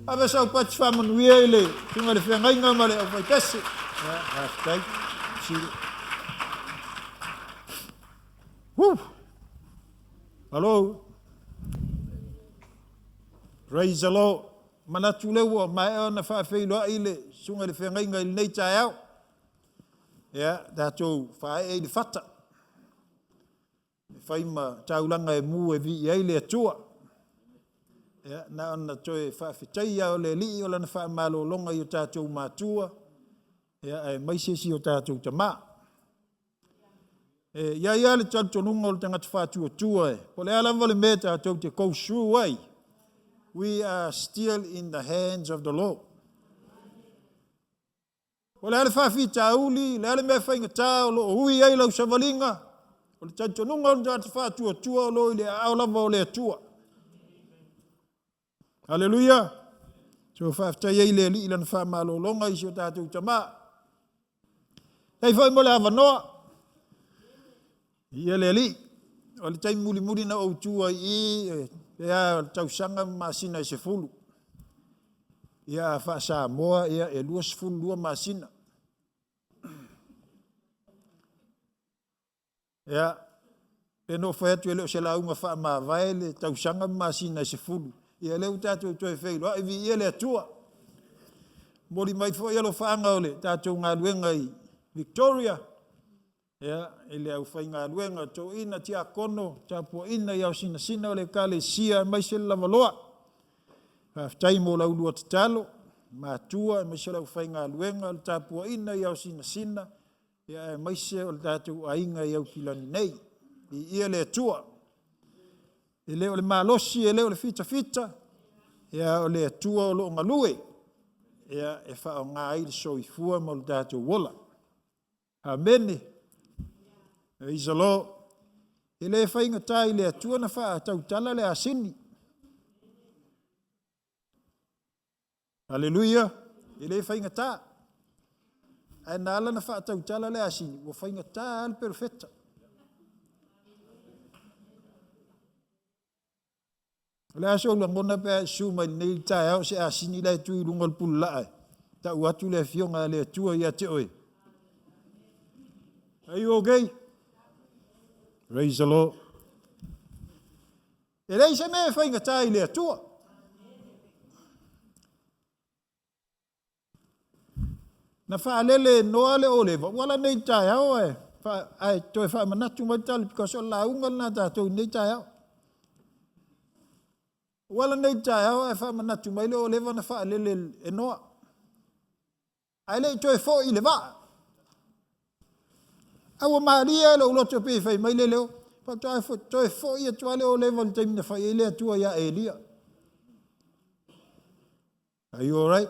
Ave sau pati faamanuia i le susuga i le feagaiga ma le aufaipese. Ia, faafetai. Sili. Woo. Hello. Praise the Lord. Manatu lea ua maea ona faafeiloai le susuga i le feagaiga i lenei taeao. Ia, tatou faaee i le fata. E fai ma taulaga e mu e viia ai le Atua. Ia, na ona toe faafetaia o le Alii o lana faamalologa i o tatou matua, ia, aemaise si o tatou tama. E i ai lava le talitonuga o le tagata faatuatua e, po o le a lava le mea tatou te go through ai, we are still in the hands of the Lord. O le a le faafitauli, le a le mea faigata o lo o ui ai lau savaliga, o le talitonuga o le tagata faatuatua o lo o i le aao lava o le Atua. Haleluia! So faafetai ai le Alii i lana faamalologa i si o tatou tama. Faafetai foi mo le avanoa. Ia le Alii, o le taimi mulimuli na ou tu ai i i, pe a o le tausaga ma masina e 10. Ia a faa-Samoa, ia e 22 masina. Ia, pe na ou fai atu e le o se lauga faamavae le tausaga ma masina e 10. Ia lea ua tatou toe feiloai, viia le Atua. Momoli mai foi alofaaga o le tatou galuega i Victoria, ia, i le aufaigaluega, toeaiina, tiakono, tapuaina i aosinasina o le Ekalesia aemaise le lavaloa. Faafetai mo la ulua tatalo, matua aemaise le aufaigaluega, le tapuaina i aosinasina, ia aemaise o le tatou aiga i Aukilani nei. Viia le Atua. E le o le malosi, e le o le fitafita, ia o le Atua o lo o galue, ia e faaaoga ai le soifua ma lo tatou ola. Amene. Praise the Lord. E le faigata i le Atua na faatautala le asini. Haleluia. E le faigata. Ae na ala na faatautala le asini, ua faigata lava le perofeta. O le a sou lagona pe a e susu mai lenei taeao se asini la e tu i luga o le pululaa e tau atu le afioga a le Atua ia te oe. Are you okay? Praise the Lord. E leai se mea e faigata i le Atua. Na faalele e Noa le oleva, ua ala nei taeao ae, ae toe faamanatu mai le tali, because o le lauga lena a tatou i lenei taeao. Ua ala nei taeao ae faamanatu mai le oleva na faalele e Noa. Ae le i toe foi i le vaa. A ua malie lou loto pei e fai mai le leo, faatoa toe foi atu lava le oleva i le taimi na fai ai le Atua ia Elia. Are you alright?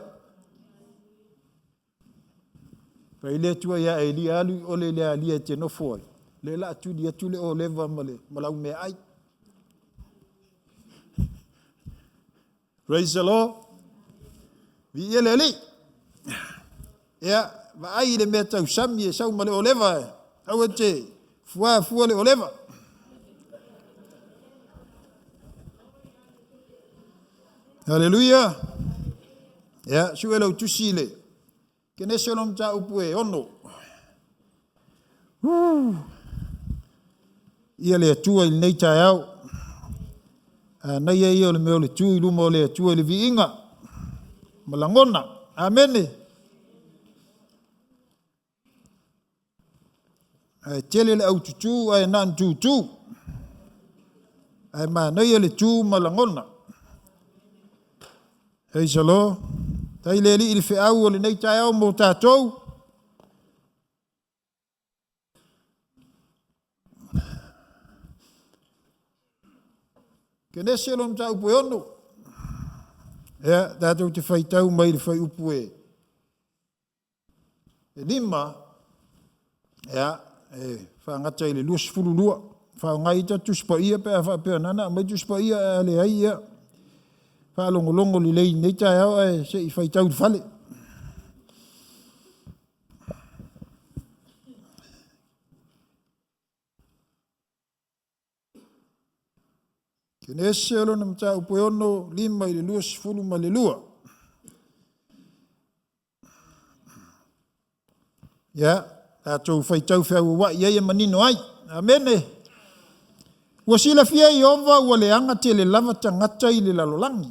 Fai le Atua ia Elia, alu i ole i le alia e te nofo ai, lea la a tuli atu le oleva ma le ma lau meaai. Praise the Lord. Viia le Alii. Ia, vaai i le mea tausami e sau ma le oleva e. Aua te fuā fua le oleva. Haleluia. Ia, sue lau tusi i le Kenese o lona mataupu e 6. Ia le Atua i lenei taeao. Anaia ia o le mea o le tu i luma o le Atua i le viiga ma lagona. Amene. Ae tele le aututu ae na ona tutu. Ae manaia le tu ma lagona. Praise the Lord. Tai le alii i le feau o lenei taeao mo tatou. Kenese lona mataupu e 6. Ia, tatou te faitau mai le fuaiupu e 5, ia, e faagata i le 22. Faaaoga ai tatou Tusi Paia pe a faapea na ona aumai Tusi Paia ae a leai, ia, faalogologo lelei i lenei taeao ae se i faitau i le fale. Kenese o lona mataupu e 6, 5 i le 22. Ia, tatou faitau feauauai ai e manino ai. Amene. Ua silafia e Ieova ua leaga tele lava tagata i le lalolagi.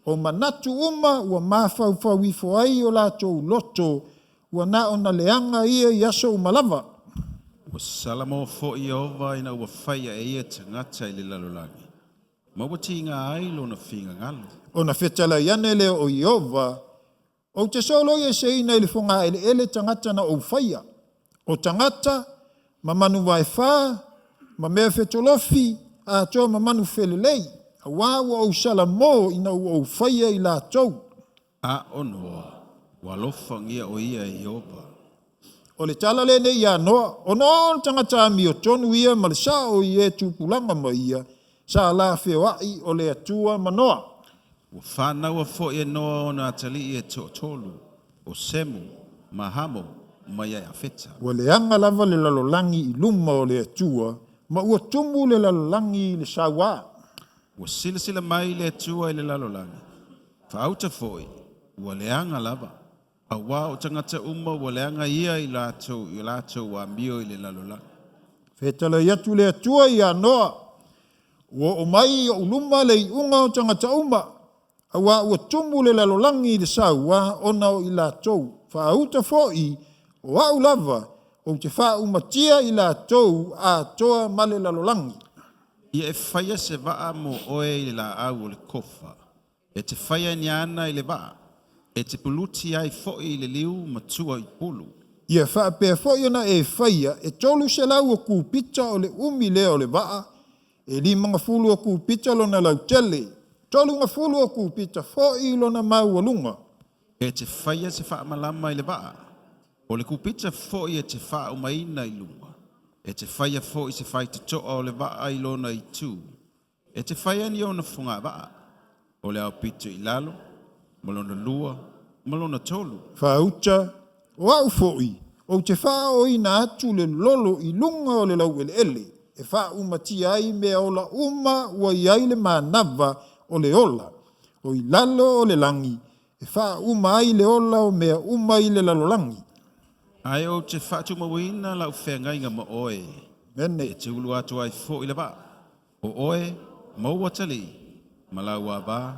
O manatu uma ua mafaufau ifo ai o latou loto, ua na ona leaga ia i aso uma lava. Ua salamo foi Ieova ina ua faia e ia tagata i le lalolagi, ma ua tiga ai lona finagalo. Ona fetalai ane lea o Ieova, ou te soloi eseina i le fogaeleele tagata na ou faia, o tagata ma manu vaefa, ma mea fetolofi, atoa ma manu felelei, auā ua ou salamo ina ua ou faia i latou. A o Noa, ua alofagia o ia e Ieova. O le tala lenei ia Noa, o Noa o le tagata amiotonu ia ma le sao i e tupulaga ma ia, sa la feoai o le Atua ma Noa. Ua fānaua foi e Noa ona atalii e toatolu, o Semo, ma Hamo, ma Iafeta. Ua leaga lava le lalolagi i luma o le Atua, ma ua tumu le lalolagi i le sauā. Ua silasila mai le Atua i le lalolagi, faauta foi, ua leaga lava. Auā o tagata uma ua leaga ia i latou amio i le lalolagi. Fetalai atu le Atua ia Noa, ua oo mai i ou luma le iuga o tagata uma, auā ua tumu le lalolagi i le sauā ona o i latou. Faauta foi, o au lava, ou te faaumatia i latou atoa ma le lalolagi. Ia e faia se vaa mo oe i le laau o le kofa. E te faia ni ana i le vaa. E te puluti ai foi i le liu ma tua i pulu. Ia faapea foi ona e faia e 300 o kupita o le umi lea o le vaa, e 50 o kupita lona lautele, 30 o kupita foi lona maualuga. E te faia se faamalama i le vaa. O le kupita foi e te faaumaina i luga. E te faia foi se faitotoa o le vaa i lona itu. E te faia ni ona fogavaa. O le aopito i lalo, ma lona lua, ma lona tolu. Faauta, o au foi, ou te faaoina atu le lolo i luga o le laueleele, e faaumatia ai mea ola uma ua i ai le manava o le ola, o i lalo o le lagi, e faauma ai le ola o mea uma i le lalolagi. Ae ou te faatumauina lau feagaiga ma oe. Mene. E te ulu atu ai foi le vaa. O oe, ma ou atalii, ma lau avā,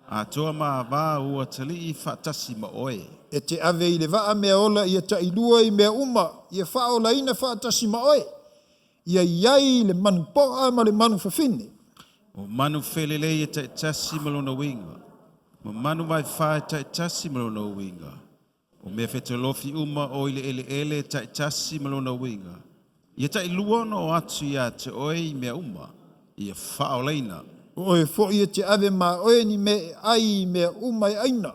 atoa ma avā o ou atalii faatasi ma oe. E te ave i le vaa mea ola ia tailua i mea uma, ia faaolaina faatasi ma oe. Ia i ai le manu poa ma le manu fafine. O manu felelei e taitasi ma lona uiga, ma manu vaefa e taitasi ma lona uiga. O mea fetolofi uma o i le eleele e taitasi ma lona uiga. Ia tailua ona o atu ia te oe i mea uma, ia faaolaina. O oe foi e te ave ma oe ni mea e ai i mea uma e aina.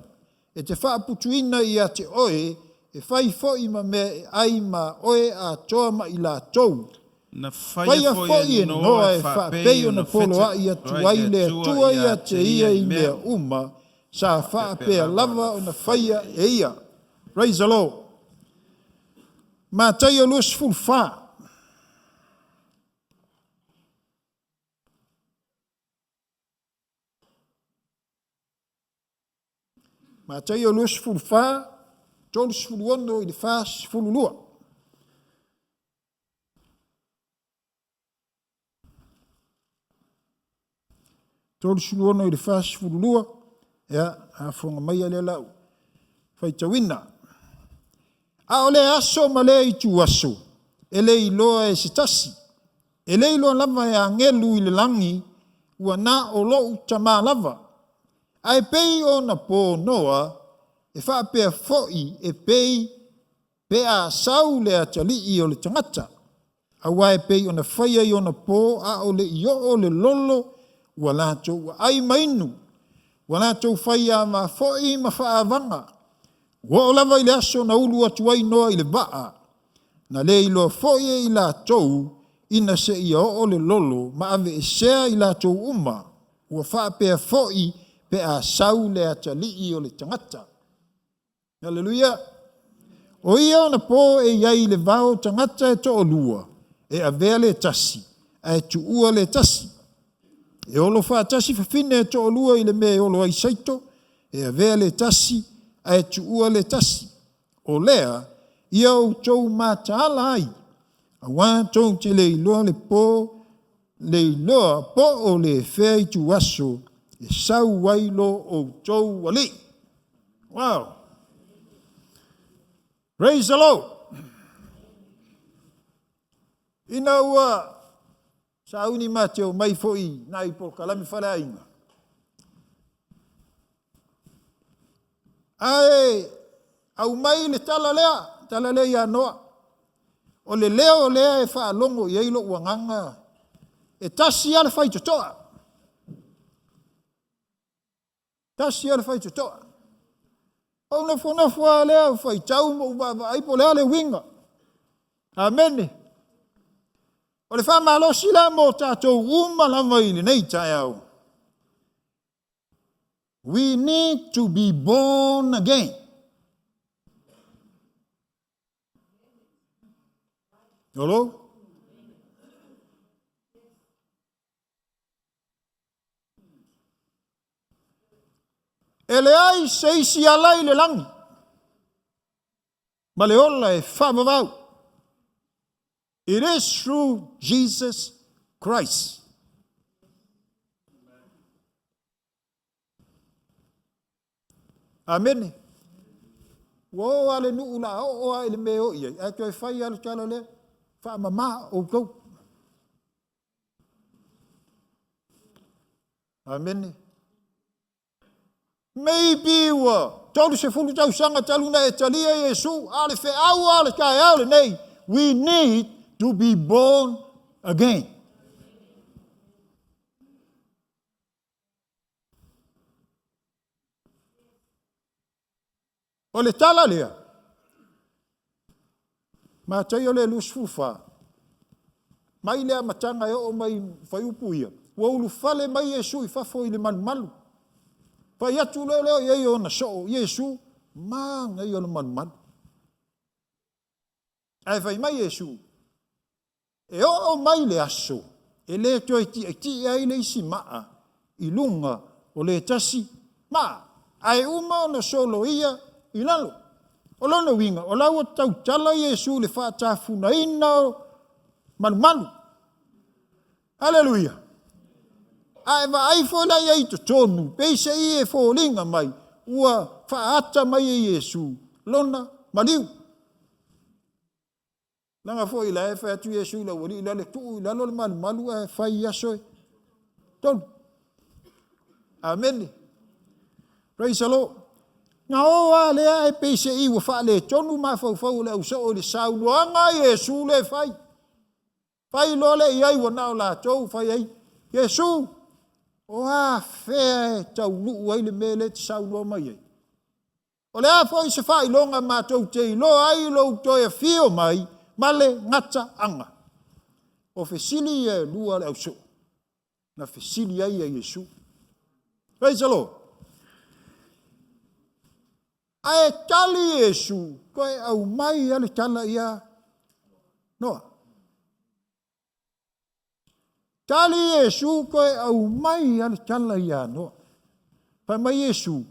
E te faaputuina ia te oe, e fai foi ma mea e ai ma oe atoa ma i latou. Na Faia foi e Noa e faapei ona poloai atu ai le Atua ia te ia i mea uma, sa faapea lava ona faia e ia. Praise the Lord. Mataio 24. Mataio 24, 36 i le 42. 36 i le 42, ia, afoga maia lea lau faitauina. A o le aso ma le ituaso, e le iloa e se tasi, e le iloa lava e agelu i le lagi, ua na o lou Tama lava. Ae pei ona po Noa, e faapea foi e pei pe a sau le atalii o le tagata. Aua e pei ona faia i ona po a o le i oo le lolo, ua latou aai ma inu, ua latou faiava foi ma faaavaga, ua oo lava i le aso na ulu atu ai Noa i le vaa, na le iloa foi e i latou ina seia oo le lolo ma aveesea i latou uma, ua faapea foi pe a sau le atalii o le tagata. Aleluia! O ia ona po e i ai i le vao tagata e toalua, e avea le tasi, ae tuua le tasi. E olo faatasi fafine e toalua i le mea e olo ai saito, e avea le tasi, ae tuua le tasi. O lea, ia outou mataala ai, auā tou te le iloa le po, le iloa po o le fea ituaso e sau ai lo outou Alii. Wow! Praise the Lord! Ina ua sauni ma te omai foi nai polokalame faleaiga, ae aumai le tala lea, tala lea ia Noa. O le leo lea e faalogo i ai lou agaga, e tasi lava le faitotoa. Tasi lava le faitotoa. Ou nofonofo lava lea ou faitau ma ou vaavaai po o le a le uiga. Amene. O le faamalosi la mo tatou uma lava i lenei taeao. We need to be born again. Hello? E leai se isi ala i le lagi ma le ola e faavavau. It is through Jesus Christ. Amene. Ua oo lava le nuu la oo lava i le mea e oo i ai, ae toe fai lava le tala lea, faamama outou. Amene. Maybe ua 30 tausaga talu ona e talia Iesu, a o le feau lava o le taeao lenei, we need to be born again. O le tala lea, Mataio le 24, mai le amataga e oo mai fuaiupu ia, ua ulufale mai Iesu i fafo i le malumalu. Fai atu loa lea i ai o ona soo, Iesu, manaia le malumalu. Ae fai mai Iesu, e oo mai le aso e le toe ti'eti'e ai le isi ma'a i luga o le tasi ma'a, ae uma ona soloia i lalo. O lona uiga, o la ua tautala Iesu i le faatafunaina o malumalu. Aleluia! A e vaai foi la i ai i totonu, peiseai e foliga mai ua faaata mai e Iesu lona maliu. Leaga foi la e fai atu Iesu i le aualii lale, tuu i lalo le malumalu ae fai i aso e tolu. Amene. Praise the Lord. Na o lava lea ae peiseai ua faaletonu mafaufau o le ausoo i le saunoaga a Iesu lea e fai. Fai loa lea i ai ua na o latou fai ai, Iesu, o a fea e taunuu ai le mea lea e te saunoa mai ai? O le a foi se faailoga matou te iloa ai lou toe afio mai ma le gataaga? O fesili ia e lua a le ausoo na fesili ai ia Iesu. Praise the Lord. Ae tali Iesu, toe aumai lava le tala ia Noa. Tali Iesu toe aumai lava le tala ia Noa. Fai mai Iesu,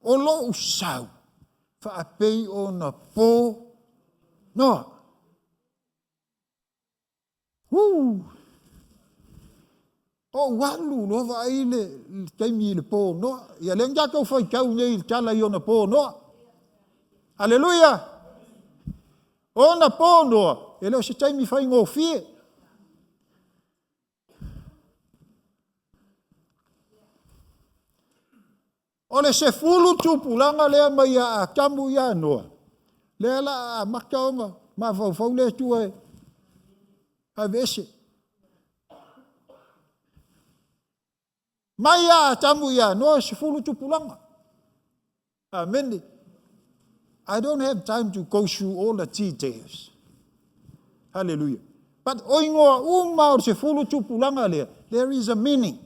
O lou sau, faapei ona po noa. Woo! Ou alu loa vaai le taimi i le po noa. Ia lea na tatou faitau nei i le tala i ona po noa. Aleluia! Ona po noa, e le o se taimi faigofie. O le 10 tupulaga lea mai ia Atamu ia Noa, lea la a amata ona mafaufau le Atua e aveese. Mai ia Atamu ia Noa e 10 tupulaga. Amene. I don't have time to go through all the details. Hallelujah. But o ingoa uma o le 10 tupulaga lea, there is a meaning.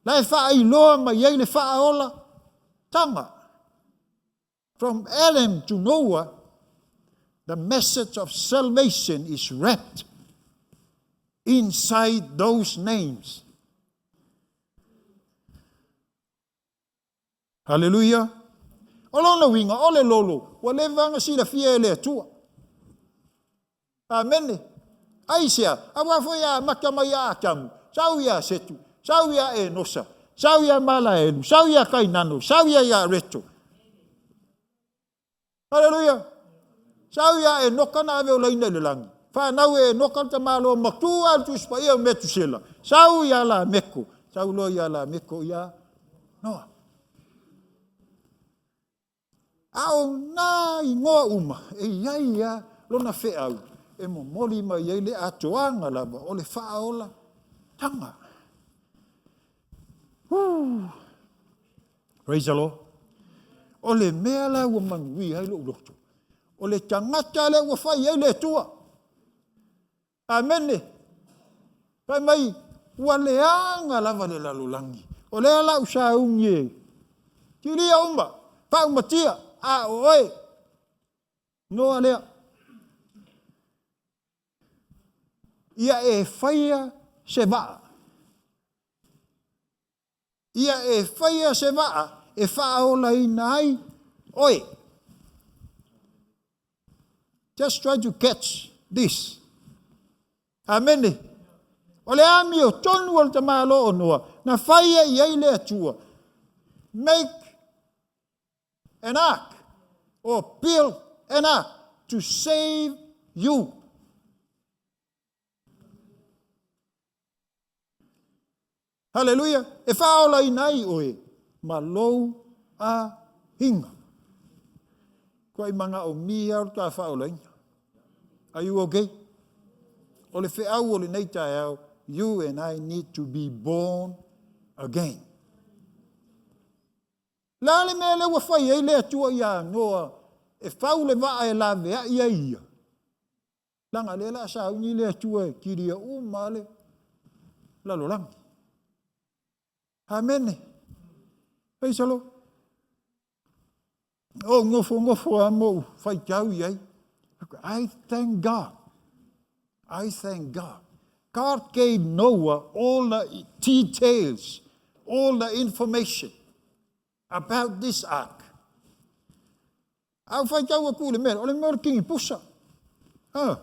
La e faailoa mai ai le faaola taga. From Adam to Noah, the message of salvation is wrapped inside those names. Hallelujah. O lona uiga, o le lolo, ua leva ona silafia e le Atua. Amene. Aisea, aua foi a amata mai ia Atamu, sau ia Setu, sau ia Enosa, sau ia Malaelu, sau ia Kainano, sau ia Iareto. Hallelujah. Sau ia Enoka na ave o laina i le lagi. Whanau e Enoka le tamalo matua le Tusi Paia o Metusela. Sau ia Lameko. Sau loa ia Lameko ia Noa. A o nā ingoa uma e iai ia lona feau e momoli mai ai le atoaga lava o le faaola taga. Woo. Praise the Lord. O le mea la ua manuia ai lou loto, o le tagata lea ua fai ai le Atua. Amene. Fai mai, ua leaga lava le lalolagi. O lea la u sauni e kilia uma, faaumatia, a o oe, Noa lea. Ia e faia se vaa. Ia e faia se vaa e faaolaina ai oe. Just try to catch this. Amene. O le amio tonu o le tamalo o Noa, na faia i ai le Atua. Make an ark or build an ark to save you. Hallelujah. E faaolaina ai oe ma lou aiga. Kuai manaomia o le ta faaolaina. Are you okay? O le feau o lenei taeao, you and I need to be born again. La le mea lea ua fai ai le Atua ia Noa e fau le vaa e laveai ai ia. Laga lea la sauni le Atua e kilia uma le lalolagi. Amene. Praise the Lord. O gofo gofo a mo faitau i ai. I thank God. I thank God. God gave Noah all the details, all the information about this ark. Au faitau aku le mea, o le mea o le kingi pusa. Ah.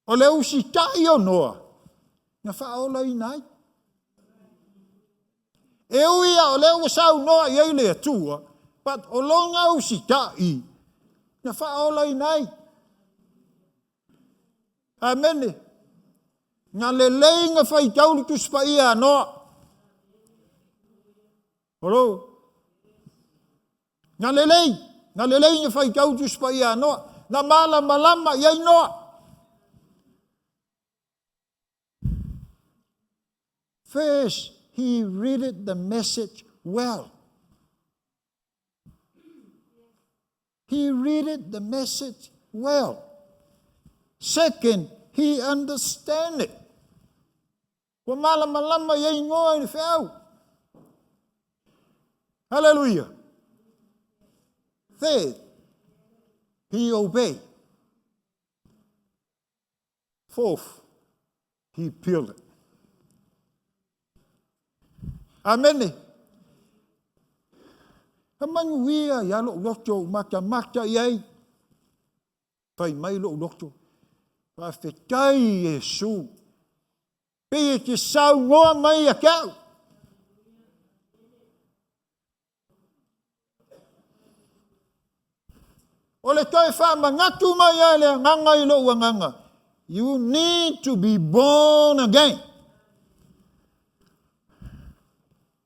O le usitai o Noa, na faaolaina ai. E ui a o lea ua saunoa i ai le Atua, but o lona usitai, na faaolaina ai. Amene. Na lelei na faitau le Tusi Paia a Noa. Hello. Na lelei, na lelei na faitau le Tusi Paia a Noa. Na malamalama i ai Noa. First, he read the message well. He read the message well. Second, he understand it. Ua malamalama i ai Noa i le feau. Hallelujah. Third, he obeyed. Fourth, He built it. Amene. Ka manuia ia lou loto u matamata i ai. Fai mai lou loto. Faafetai Iesu. Pei e te saunoa mai ia te au. O le toe faamanatu mai a le agaga i lou agaga. You need to be born again.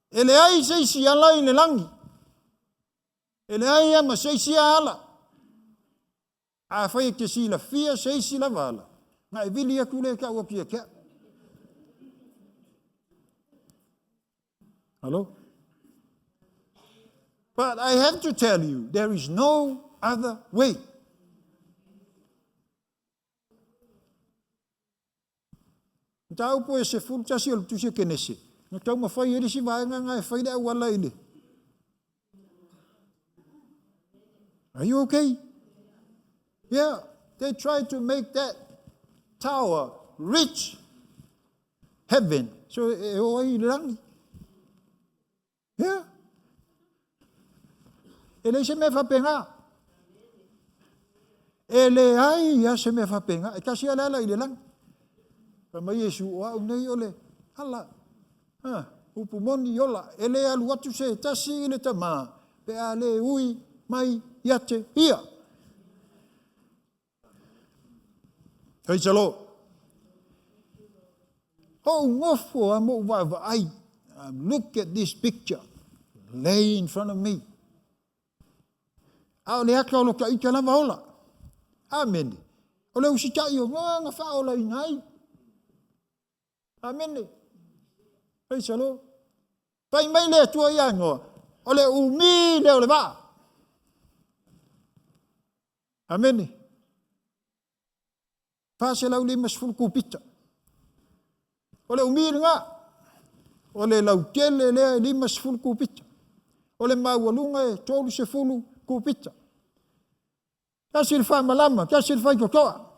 E leai se isi ala i le lagi. E leai lava ma se isi ala. Afai e te silafia se isi lava ala, na e vili atu lea e tau atu ia te au. Hello? But I have to tell you, there is no other way. Mataupu e 11 o le Tusi a Kenese, na taumafai ai le isi vaega na e fai le auala i le. Are you okay? Yeah, they tried to make that tower reach heaven. So e o ai i le lagi. Yeah. E leai se mea faapena. E leai ia se mea faapena. E tasi lava le ala i le lagi. Fai mai Iesu, o au nei o le ala. Ha, upu moni ola. E le alu atu se tasi i le Tama, pe a le ui mai ia te ia. Praise the Lord. Ou nofo a ma ou vaavaai. Look at this picture lay in front of me. A o le ata o lo ta ita lava ola. Amene. O le usitai o Noa na faaolaina ai. Amene. Praise the Lord. Fai mai le Atua ia Noa, o le umi lea o le vaa. Amene. 450 kupita. O le umi lena, o le lautele lea e 50 kupita. O le maualuga e 30 kupita. Tasi le faamalama, tasi le faitotoa.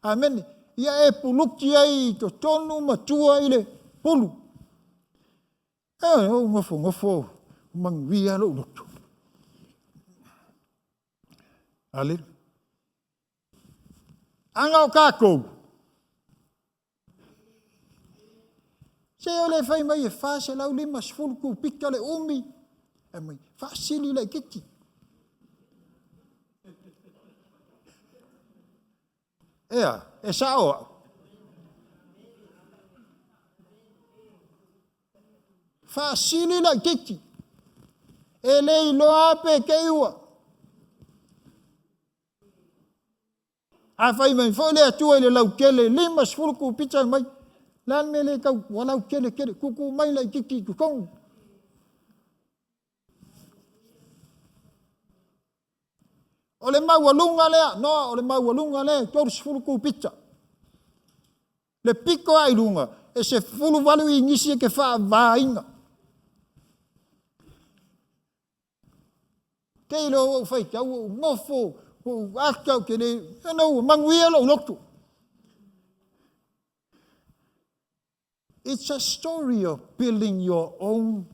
Amene. Ia e puluki ai i totonu ma tua i le pulu. E, ou nofonofo, manuia lou loto. Aleluia. Aga o tatou. Se o le fai mai e 450 kupita le umi. E mai, faasili laitiiti. Ea, e sao au. Faasili laitiiti. E le iloa pe te i ua. A fai mai foi le Atua i le lautele 50 kupita mai, le a le mea le tau ua lautele tele, tuutuu mai laitiiti i totonu. O le maualuga lea, Noa, o le maualuga lea e 30 kupita. Le pito lava i luga, e 18 inisi e te faavaina. Te iloa ua ou faitau, ua ou nofo, ua ou ata, ou te le... Ana ua manuia lou loto. It's a story of building your own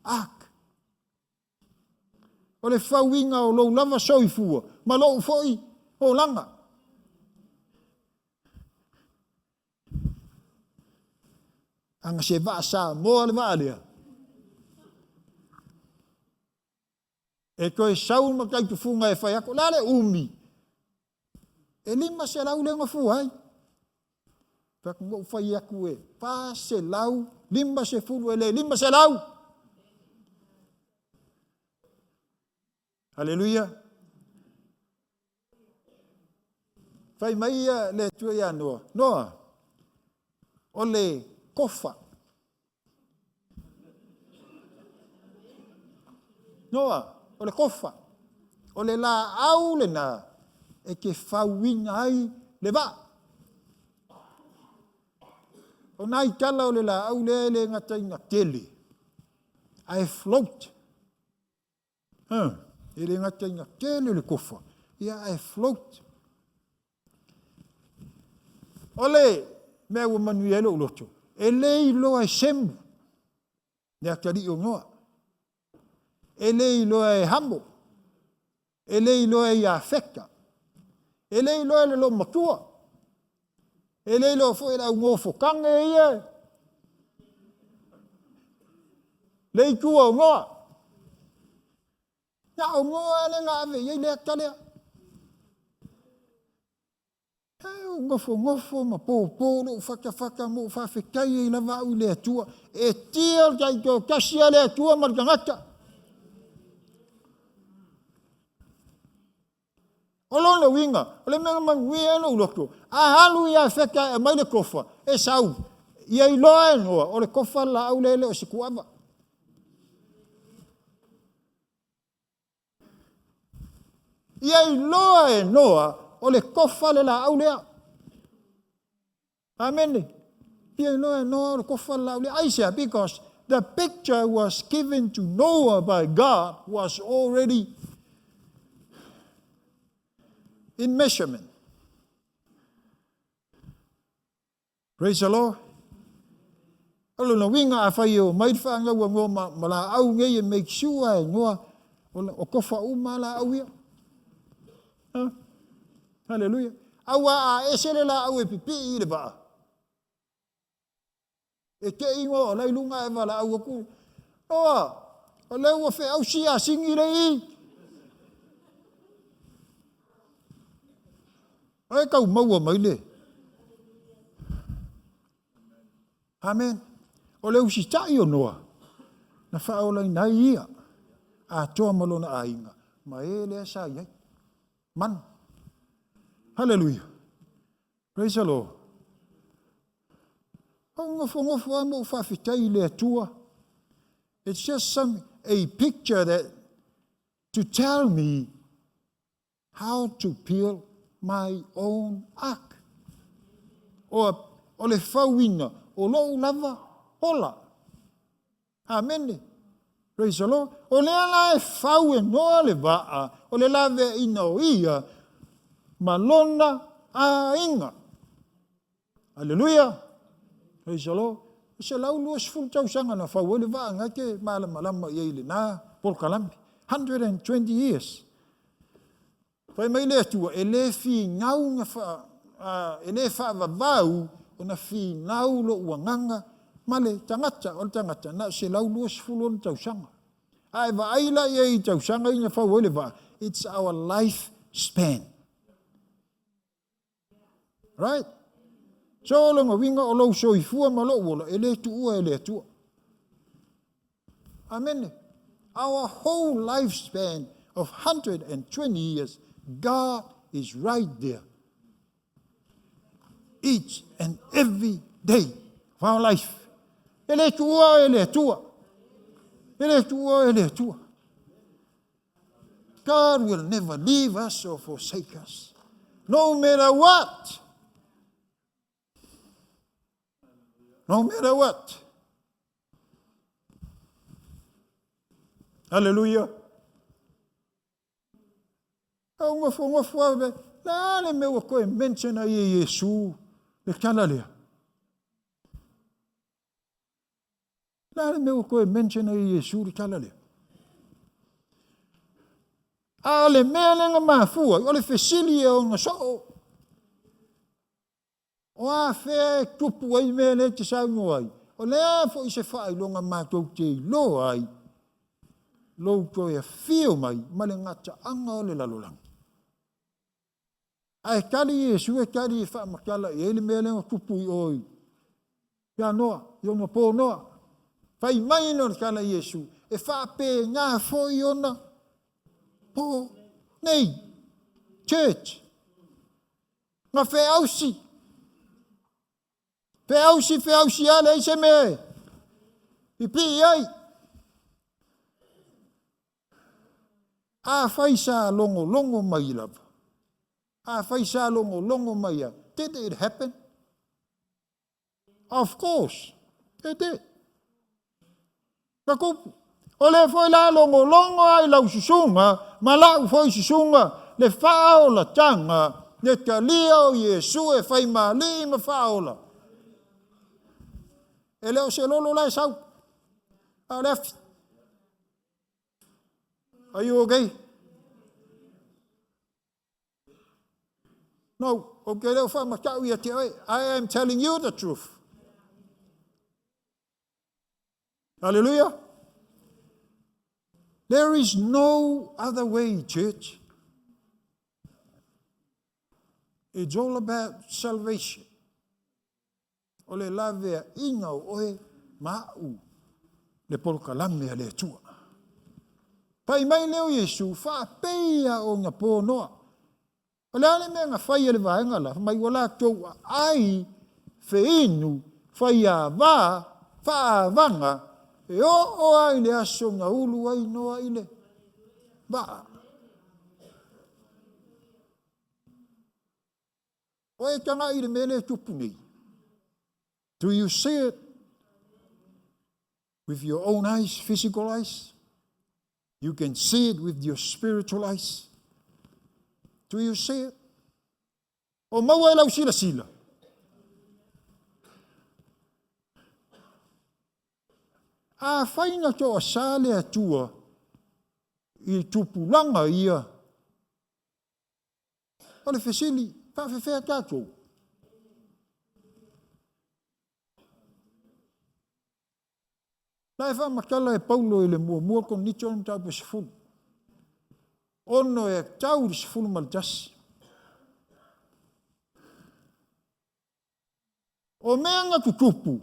ark. O le fauina o lou lava soifua ma lou foi olaga. Aga se vaa Samoa le vaa lea. E toe sau ma taitufuga e fai atu, o le a le umi? E 500 lea na fua ai. Fai atu, na ou fai atu e 450 e le 500. Haleluia. Fai mai ia le Atua ia Noa, Noa, o le kofa. Noa, o le kofa. O le laau lena e te fauina ai le vaa. O nai tala o le laau lea e le gata ina tele, ae float. E le gata ina tele le kofa, ia ae float. O le mea ua manuia ai lou loto, e le iloa e Semu le atalii o Noa, e le iloa e Hamo, e le iloa e Iafeta, e le iloa e le loomatua, e le iloa foi e le augofotane ia le itu o Noa. Na o Noa lea na ave i ai le ata lea. E ou nofonofo ma pōpō lou fatafata ma ou faafetai ai lava au i le Atua, e tia le taitoatasi a le Atua ma le tagata. O lona uiga, o le mea na manuia ai lou loto, a alu Iafeta e aumai le tofa, e sau, ia iloa e Noa, o le tofa le laau lea e le o se tuava. Ia iloa e Noa o le tofa le laau lea. Amene. Ia iloa e Noa o le tofa le laau lea. Aisea? Because the picture was given to Noah by God was already in measurement. Praise the Lord. O lona uiga afai e omai le fanau a Noa ma, ma laau nei e make sure e Noa o tofa uma laau ia. Ha? Hallelujah. Aua a ese le laau e pipii i le vaa. E te i Noa o lai lunga e valaau atu. Noa, o lea ua feausi asini le i. Ai tau maua mai le. Amen. O le usita'i o Noa, na faaolaina ai ia, atoa ma lona aiga, ma e lea sa i ai. Manu. Hallelujah. Praise the Lord. Ou nofonofo lava ma ou faafetai i le Atua. It's just some, a picture that to tell me How to build my own ark. O, o le fauina o lou lava ola. Amene. Praise the Lord. O lea la e fau e Noa le vaa, o le laveaiina o ia ma lona aiga. Aleluia! Praise the Lord. E 120 tausaga na fau ai le vaa na te malamalama i ai i lena polokalame. 120 years. Fai mai le Atua, e le finau na fa, e le faavavau ona finau lou agaga ma le tagata, o le tagata na o 120 ona tausaga. A e vaai la i ai i tausaga ia na fau ai le vaa, it's our life span. Right? So o lona uiga o lou soifua ma lou ola e le tuua e le Atua. Amene. Our whole lifespan of 120 years, God is right there. Each and every day of our life. E le tuua e le Atua. E le tuua e le Atua. God will never leave us or forsake us. No matter what. No matter what. Hallelujah. Au ngofo ngofo ave. La le mea ua toe mention ai e Iesu le tala lea. Le a le mea ua toe mention ai e Iesu le tala lea? A o le mea lea na mafua ai, o le fesili e ona soo. O a fea e tupu ai mea lea e te saunoa ai? O le a foi se faailoga matou te iloa ai lou toe afio mai ma le gataaga o le lalolagi? Ae tali Iesu e tali e faamatala i ai le mea lea na tupu i o ia Noa, i ona po Noa. Fai mai lea o le tala a Iesu, e faapena foi ona po nei. Church, na feausi, feausi, feausi lava, leai se mea e pipii ai. Afai sa logologo mai lava, afai sa logologo mai lava, did it happen? Of course, it did. Na tupu. O lea foi la logologo lava i lau susuga ma lau foi susuga le faaolataga, le talia o Iesu e fai ma Alii ma faaola. E le o se lolo la e sau, a o le afi. Are you okay? No, ou te le o faamata'u ia te oe. I am telling you the truth. Hallelujah. There is no other way, church. It's all about salvation. O le laveaiga o oe ma a'u le polokalame a le Atua. Pai mai lea o Iesu, faapeia o na po noa. O le a le mea na fai e le vaega la, mai ua latou aai feinu faiava faaavaga e oo lava i le aso na ulu ai Noa i le vaa. O e tagai i le mea lea e tupu nei. Do you see it with your own eyes, physical eyes? You can see it with your spiritual eyes. Do you see it? O maua e lau silasila. A fai na toasā le Atua i tupulaga ia, o le fesili, faafefea tatou? La e faamatala e Paulo i le muamua Korinito le mataupu e 10. Ono e tau i le 11. O mea na tutupu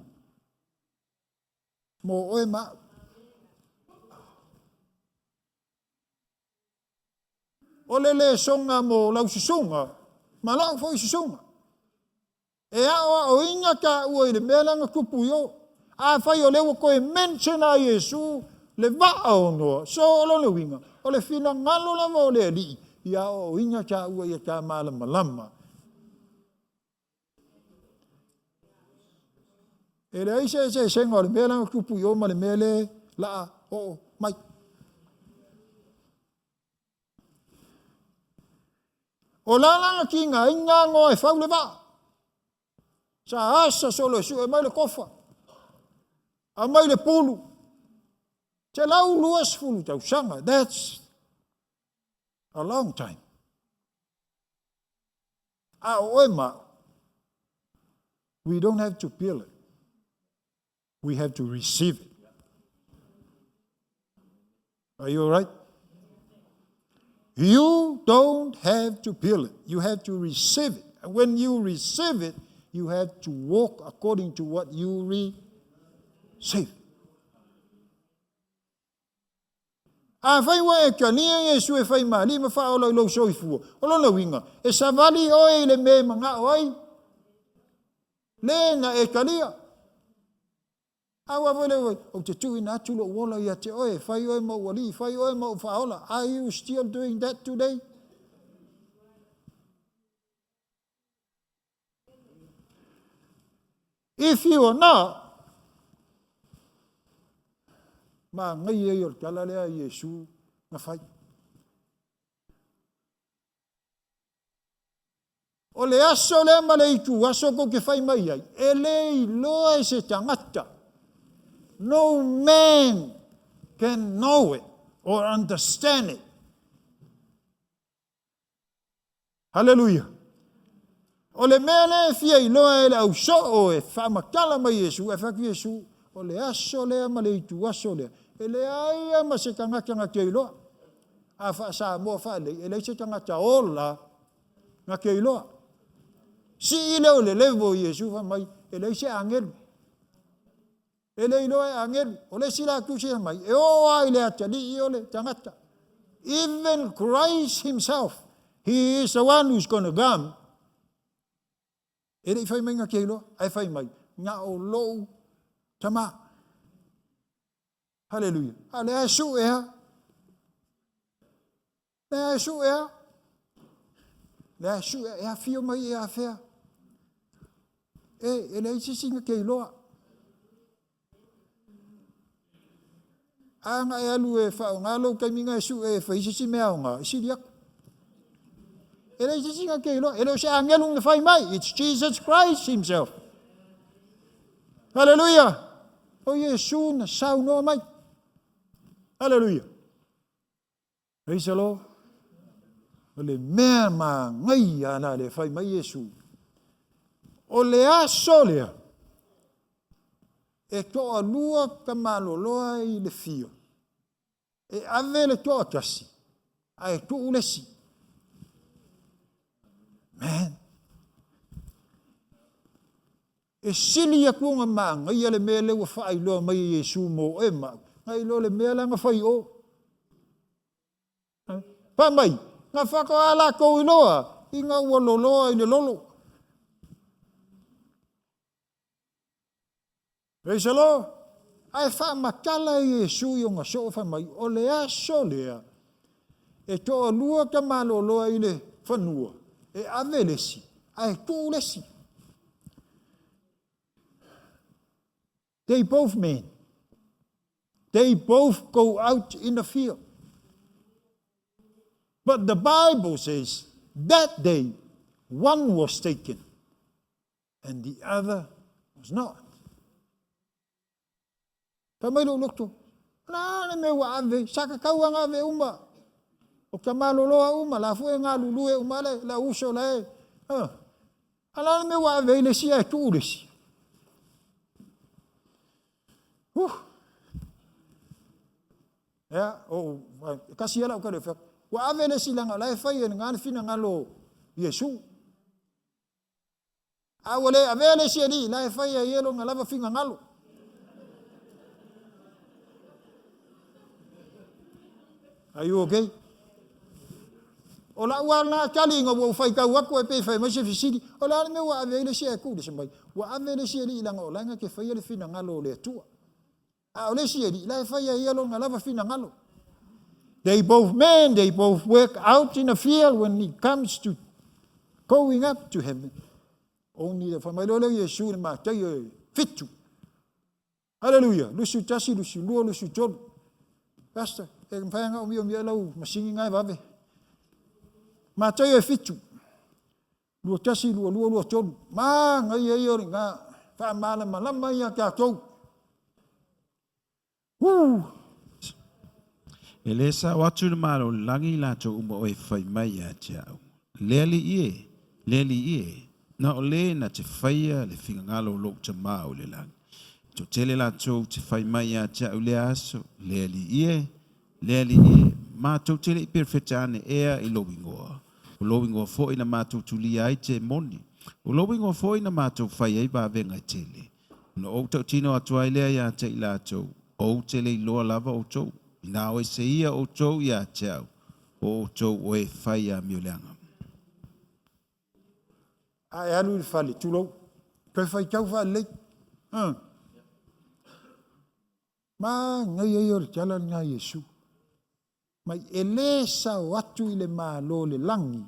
mo oe ma a'u. O le lesoga mo lau susuga ma la'u foi susuga. E aoaoina taua i le mea lea na tupu i o. Afai o lea ua toe mention a Iesu le vaa o Noa, so o lona uiga, o le finagalo lava o le Alii, ia aoaoina taua ia ta malamalama. E leai se eseesega o le mea lea na tupu i o ma le mea lea laa oo mai. O la la na tigaina Noa e fau le vaa. Sa asa solo e sue mai le tofa. Aumai le pulu. 120 tausaga. That's a long time. A o oe ma, we don't have to build it. We have to receive it. Are you all right? You don't have to build it. You have to receive it. And when you receive it, you have to walk according to what you receive. Afai ua e talia Iesu e fai ma alii ma faaola i lou soifua, o lona uiga, e savali oe i le mea e manao ai, le na e talia. A ua foi le ou te tuuina atu lou ola ia te oe, fai oe ma ou alii, fai oe ma ou faaola. Are you still doing that today? If you are not, manaia ia o le tala lea a Iesu na fai. O le aso lea ma le itu aso kou te fai mai ai, e le iloa e se tagata. No man can know it or understand it. Haleluia! O le mea lea e fia iloa e le ausoo e faamatala mai Iesu, ae fai atu Iesu, o le aso lea ma le ituaso lea, e leai lava ma se tagata na te iloa. A faa-Samoa faalelei, e leai se tagata ola na te iloa. Sii lea o le level i Iesu fai mai, e leai se agelu. E le iloa e agelu. O le isi la tusi fai mai, e oo lava i le atalii o le tagata. Even Christ himself, he is the one who's gonna come. E le i fai mai na te iloa, ae fai mai, na o lou tama. Haleluia. A o lea e sue a. Lea e sue a. Lea e sue e afio mai e afea. E leai se isi na te iloa. A na e alu e faaaoga lou taimi na e sue e fai se isi mea aoga, e sili atu. E leai se isi na te iloa. E le o se agelu na fai mai. It's Jesus Christ himself. Hallelujah. O Iesu na saunoa mai. Aleluia. Praise the Lord. O le mea magaia la le fai mai Iesu. O le aso lea, e toalua tamaloloa i le fia. E ave le toatasi, ae tuu le isi. Man. E sili atu ona manaia le mea lea ua faailoa mai e Iesu mo oe ma au, nai lo le mea la na fai i o. Fai mai, na faatoa latou iloa ina ua loloa i le lolo. Praise the Lord. Ae faamatala e Iesu i ona soo fai mai, o le aso lea, e toalua tamaloloa i le fanua, e ave le isi, ae tuu le isi. They both men. They both go out in the field. But the Bible says that day one was taken and the other was not. Fai mai lou loto, o le a le mea ua ave, sa tatau lava ona ave uma. O tamaloloa uma, la foi e galulue uma le, le uso la e. A o le a le mea ua ave ai le isi ae tuu le isi. Ia, o, e tasi ia lau tali o fai atu. Ua ave le isi leaga o la e fai e lena le finagalo o Iesu. A ua le avea le isi alii, la e fai ai e lona lava finagalo. Are you okay? O lau lava lena tali ina ua ou faitau atu ae pei e fai mai se fesili, o le a le mea ua ave ai le isi ae tuu le isi mai? Ua ave le isi alii leaga o la e na te faia le finagalo o le Atua. A o le isi alii, la e fai e ia lona lava finagalo. They both men, they both work out in the field when it comes to going up to heaven. Only the fai mai loa lea o Iesu i le Mataio e 7. Hallelujah! 21, 22, 23. Pastor, e mafai ona omiomi ai lau masini na e vave. Mataio e 7. 21, 22, 23. Manaia ia o lena faamalamalama ia tatou. Woo! E le sao atu le Malo o le lagi i latou uma o e fai mai ia te au, Le Alii e, le Alii e, na o le na te faia le finagalo o lou Tama o i le lagi. E toatele latou te fai mai ia te au i lea aso, Le Alii e, Le Alii e, matou te le i perofeta ane ea i lou igoa? O lou igoa foi na matou tulia ai temoni. O lou igoa foi na matou fai ai vavega e tele. Ona ou tautino atu ai lea ia te i latou, Ou te le iloa lava outou. Inā o ese ia outou ia te au, o outou o e fai amioleaga. A e alu i le fale, tulou, toe faitau faalelei. Uh. Manaia ia o le tala lena a Iesu. Mai e le sao atu i le Malo o le lagi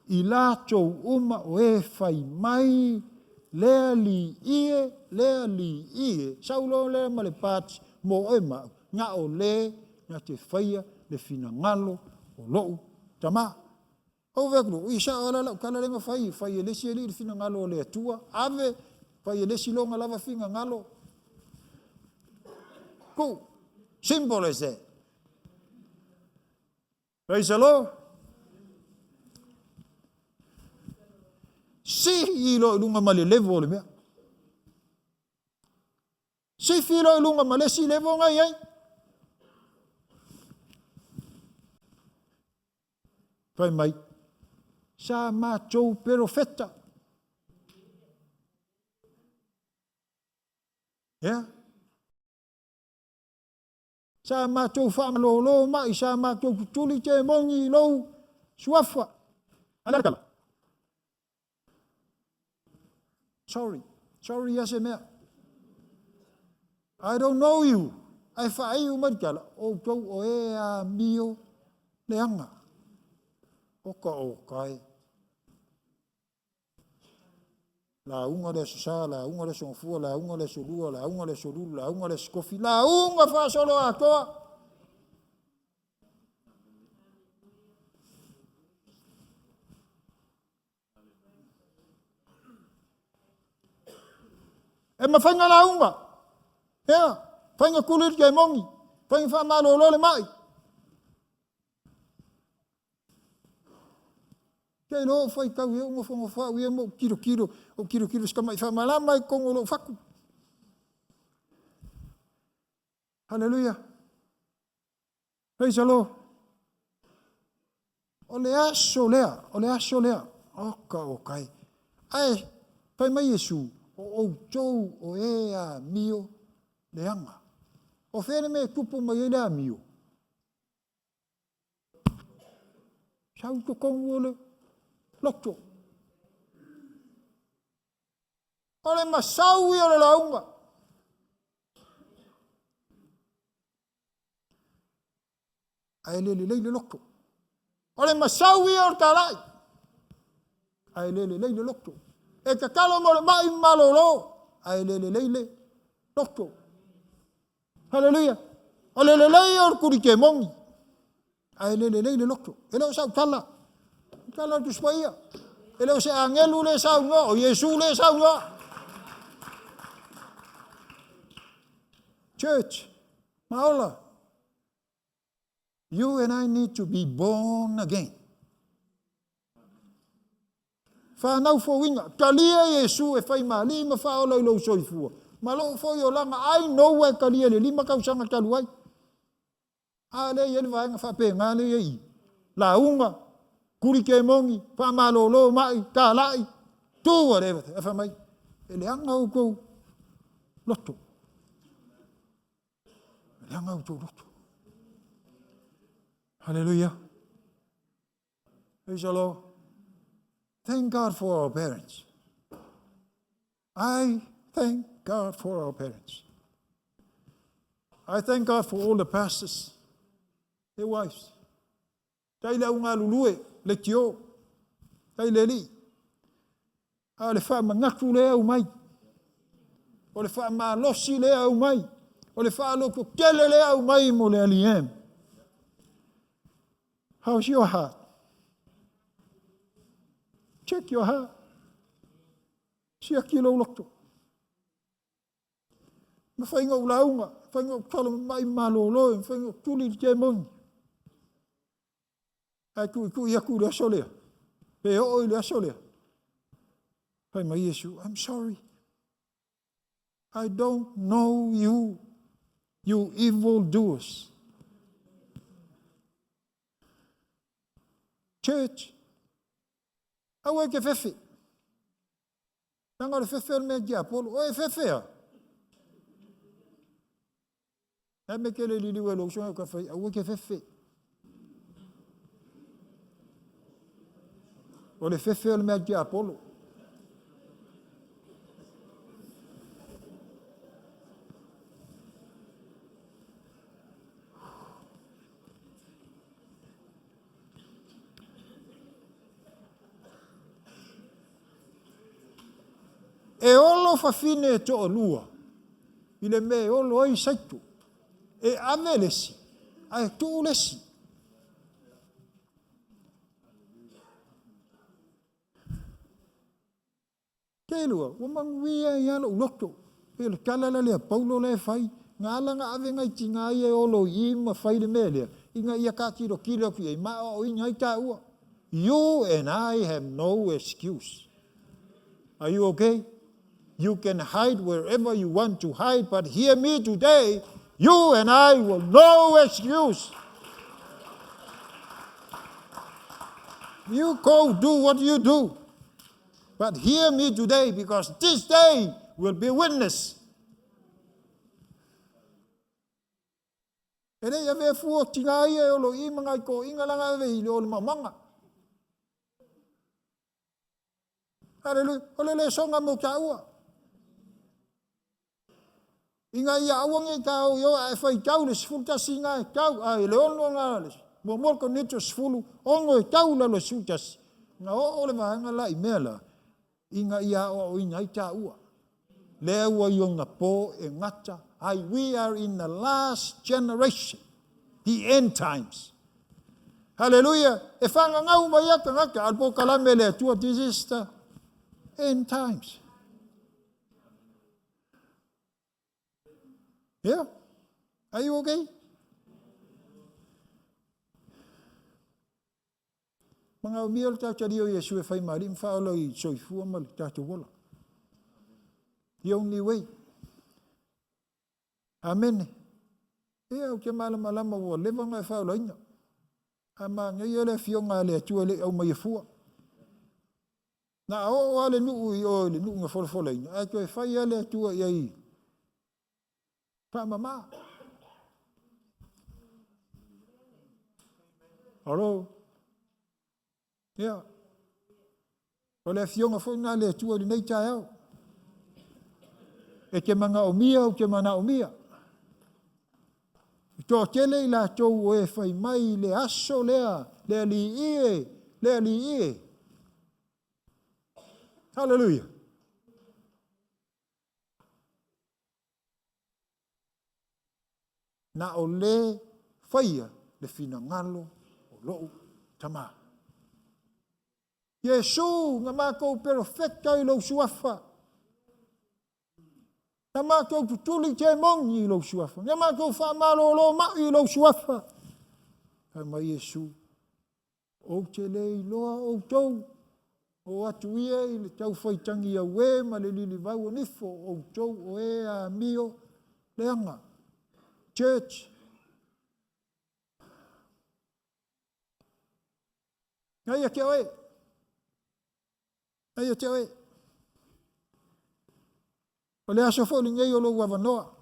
i latou uma o e fai mai, Le Alii e, le Alii e, sau loa lea ma le pati mo oe ma au, na o le na te faia le finagalo o lou Tama. Ou fai atu, i sao lava la lau tala lea na fai, fai e le isi alii le finagalo o le Atua, ave, fai e le isi lona lava finagalo. Tuu. Simple as that. Praise the Lord. Sihi loa i luga ma le level o le mea. Sifi loa i luga ma le isi level na i ai. Fai mai, sa matou perofeta. Ea? Sa matou faamalolo mai, sa matou tutuli temoni i lou suafa. A le a le tala? Sorry. Sorry ia se mea. I don't know you. Ae faaiu mai le tala, outou o e amio leaga. Oka oka e. Lauga le Aso Sa, lauga le Aso Gafua, lauga le Aso Lua, lauga le Aso Lulu, lauga le Aso Tofi, lauga faasoloatoa. E mafai ona lauga. Ea, faiga kuli le kemogi, faiga faamalolo le mai. Ke iloa ou faitau i ai ou nofonofo au ia ma ou tilotilo, ou tilotilo i si tamai faamalama i totonu o lou fatu. Haleluia. Praise the Lord. O le aso lea, o le aso lea, oka oka e. Ae, fai mai Iesu, o outou o e amio leaga. O fea le mea e tupu mai ai le amio? Sau i totonu o le loto. O le masau ia o le lauga. Ae le lelei le loto. O le masau ia o le talai. Ae le lelei le loto. E tatalo mo le mai malolo. Ae le lelei le loto. Haleluia. O le lelei o le tuli mogi. Ae le lelei le loto. E le o sau tala. Tala o le Tusi Paia. E le o se agelu le saunoa, o Iesu le saunoa. Church, maola, you and I need to be born again. Whanau fouina. Talia Iesu e whai maali ma whaola i lou soifua. Ma lou foi o langa ai no e talia le lima tausaga talu ai. A le i le vaega whaape ngā le i. La unga, kuri ke mongi, whaamalolo mai, tālai, tu whatever. E wha mai, e le anga o kou loto. E le anga o kou loto. Hallelujah. Praise the Lord. Thank God for our parents. I thank God for our parents. I thank God for all the pastors, their wives. Tai le unga lulue, le tio, tai le li. A le wha mangatu le au mai. O le wha malosi le au mai. O le wha loko tele le au mai mo le aliem. How's your heart? Check your heart. Sia kilo loto. Ma whainga u launga, whainga u tala mai malolo, whainga u tuli te mongi. Ai kui kui aku le aso lea. Pe o i le aso lea. Fai mai Iesu, I'm sorry. I don't know you, you evil doers. Church, aua ke fefe. Nanga le fefe o le mea kia polo. O e fefe a. E me ke le lili ue lo usunga ka whai, aua ke fefe. O le fefe o le mea kia polo. E olo fafine e to'alua i le mea e olo ai saito. E ave le isi, ae tuu le isi. Ke lua, ua manuia ai lou loto. Pe le tala la lea Paulo la e fai, ngā ala ngā ave ngai tinga ia e olo i ma fai le mea lea. Inga ia ka tiro kilo ki ei ma o inga i tā ua. You and I have no excuse. Are you okay? You can hide wherever you want to hide, but hear me today, you and I will no excuse. You go do what you do. But hear me today, because this day will be witness. E le ia vea fua tinga ia e olo i mga i ko inga langa ave i le o le mamanga. Hallelujah. O le le songa mo kia ua. Inga ia awangi ka o yo e whai tau le sefulu tasi inga e tau. A le ono ngā le mua mua ko neto sefulu ono e tau la le sefulu tasi. Nga o o le vaanga la i mea la. Inga ia o o inga i tā ua. Le ua i ona po e ngata. Ai, we are in the last generation. The end times. Hallelujah. E whanga ngau mai aka ngaka. Al po kalame le atua. This is the end times. Yeah? Are you okay? Magaomia le tautalia o Iesu e fai ma alii ma faaola i soifua ma le tatou ola. The only way. Amene. Ia, ou te malamalama ua leva ona e faaolaina. A manaia le afioga a le Atua e le i aumaia fua. Na a oo lava le nuu i o i le nuu na folafolaina, ae toe fai lava le Atua i ai faamama. Alo. Ia. O le afioga foi lena a le Atua i lenei taeao. E te manaomia, ou te manaomia. E toatele i latou o e fai mai i le aso lea, le Alii e, le Alii e. Haleluia. Na o le faia le finagalo o lou Tama. Iesu, na matou perofeta i lou suafa. Na matou tutuli temoni i lou suafa. Na matou faamalolo mai i lou suafa. Fai mai Iesu, ou te le iloa outou, o atu ia i le taufaitagi auē ma le lilivau o nifo, o outou o e amio leaga. Church. Na ia te oe. Na ia te oe. O le aso foi lenei o lou avanoa.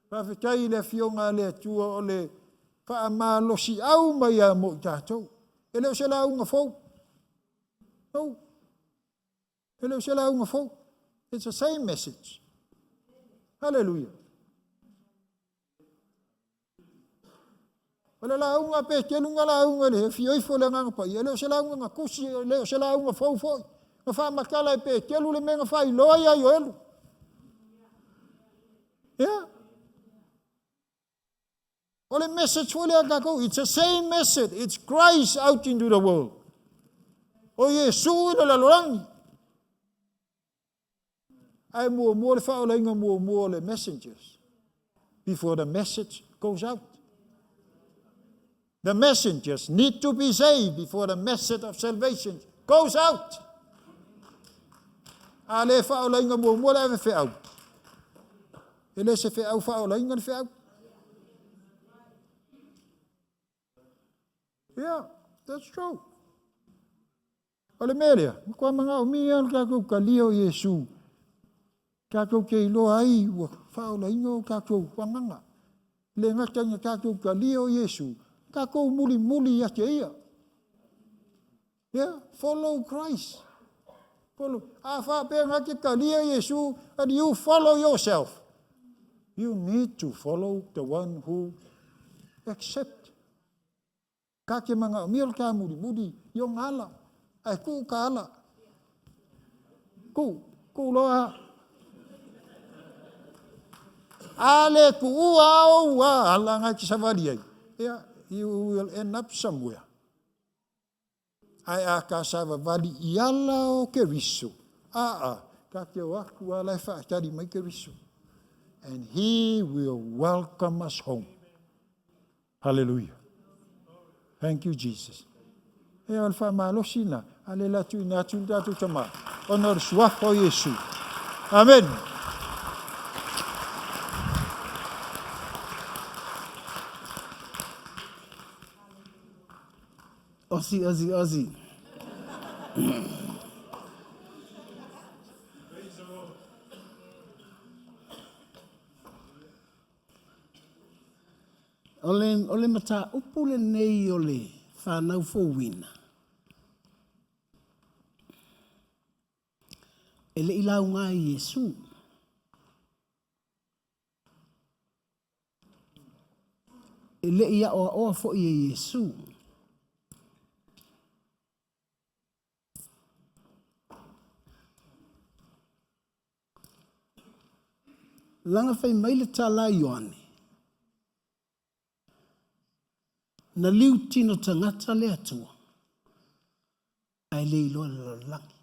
Faafetai i le Afioga a le Atua o le faamalosiau mai ia mo i tatou. E le o se lauga fou. No. E le o se lauga fou. It's the same message. Hallelujah. O le lauga a Peteru na lauga i le afio ifo o le Agaga Paia, e le o se lauga na tusi, e le o se lauga fou foi. Na faamatala e Peteru le mea na faailoa ia Ioelu. Yeah. O le message foi lea a tatou, it's the same message, it's Christ out into the world. O Iesu i le lalolagi. Ae muamua le faaolaina muamua o le messengers before the message goes out. The messengers need to be saved before the message of salvation goes out. A le faaolaina muamua le ave feau. E le se feau faaolaina le feau. Yeah, that's true. O le mea lea, matua manaomia le tatou talia o Iesu, tatou te iloa ai ua faaolaina o tatou agaga. Le gata ina tatou talia o Iesu, tatou mulimuli ia te ia. Yeah, follow Christ. Follow. A faapea na te talia Iesu, and you follow yourself. You need to follow the one who accept. Ka te manaomia le ta mulimuli i ona ala, ae tuu ta ala. Tuu, tuu loa. A le tuua ou ala na e te savali ai, ia, you will end up somewhere. Ae a ta savavali i ala o Keriso, aa, ta te o atu a la e faatali mai Keriso. And he will welcome us home. Hallelujah. Thank you, Jesus. E o le faamalosi na, a le la tuuina atu le tatou Tama, ona o le suafa o Iesu. Amen. Aussie, Aussie, Aussie. O le, o le mataupu lenei o le whanau fouina. E le i lauga ai Iesu. E le i aoaoa foi e Iesu. Laga fai mai le tala a Ioane, Na liu tino tagata le Atua, ae le iloa le lalolagi.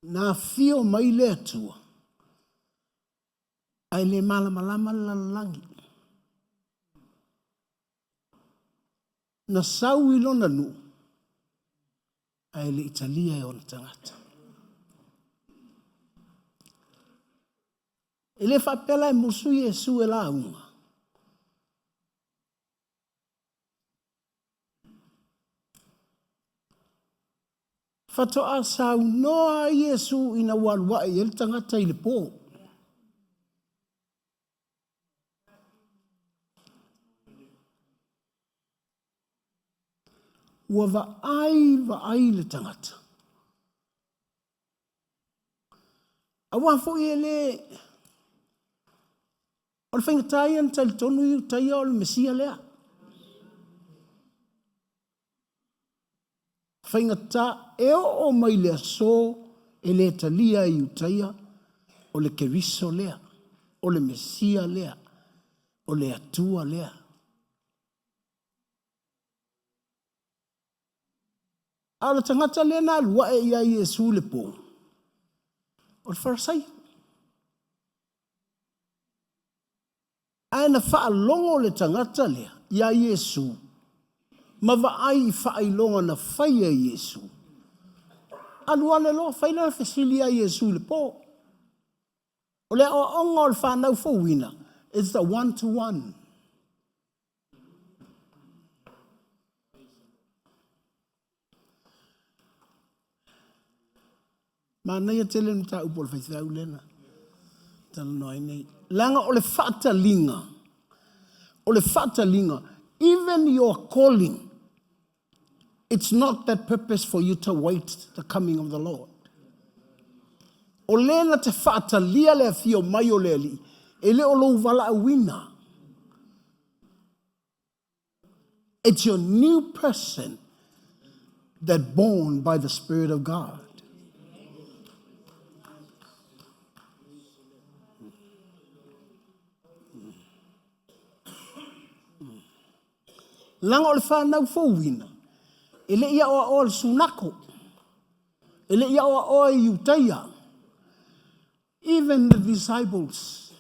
Na afio mai le Atua, ae le malamalama le lalolagi. Na sau i lona nuu, ae le i talia e ona tagata. E le faapea la e musu Iesu e lauga. Faatoa saunoa Iesu ina ua alu ae i ai le tagata i le po. Ua vaai vaai le tagata. Aua foi e le... O le faigata ia na talitonu Iutaia o le Mesia lea. Faigata e oo mai le aso e le talia e Iutaia o le Keriso lea, o le Mesia lea, o le Atua lea. A o le tagata lea na alu ae ia Iesu i le po, o le Farasaio. Ae na faalogo le tagata lea iā Iesu ma vaai i faailoga na faia e Iesu. Alu ale loa fai lana fesili ia Iesu i le po. O le aoaoga o le fanau fouina, it's the one to one. Manaia tele le mataupu a le faifeau lea na talanoa ai nei. Leaga o le faataliga, o le faataliga, even your calling, it's not that purpose for you to wait the coming of the Lord. O le na te faatalia le afio mai o le Alii, e le o lou valaauina. It's your new person that born by the Spirit of God. Leaga o le fanau fouina, e le i aoaoa i le sunako, e le i aoaoa i Iutaia. Even the disciples.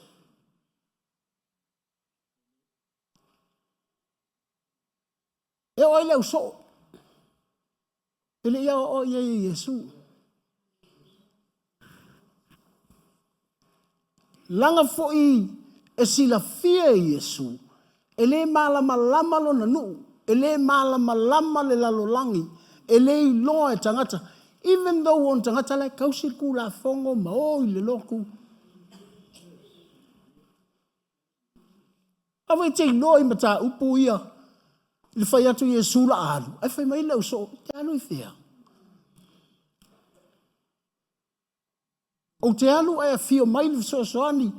E oo ai le ausoo, e le i aoaoa i ai e Iesu. Laga foi e silafia e Iesu, e le malamalama lona nuu, e le malamalama le lalolagi, e le iloa e tagata. Even though ona tagata la e tausi le Tulafono ma o i le lotu, Aua e te iloa i mataupu ia i le fai atu Iesu la alu, ae fai mai le ausoo, e te alu i fea? Ou te alu ae afio mai le fesoasoani.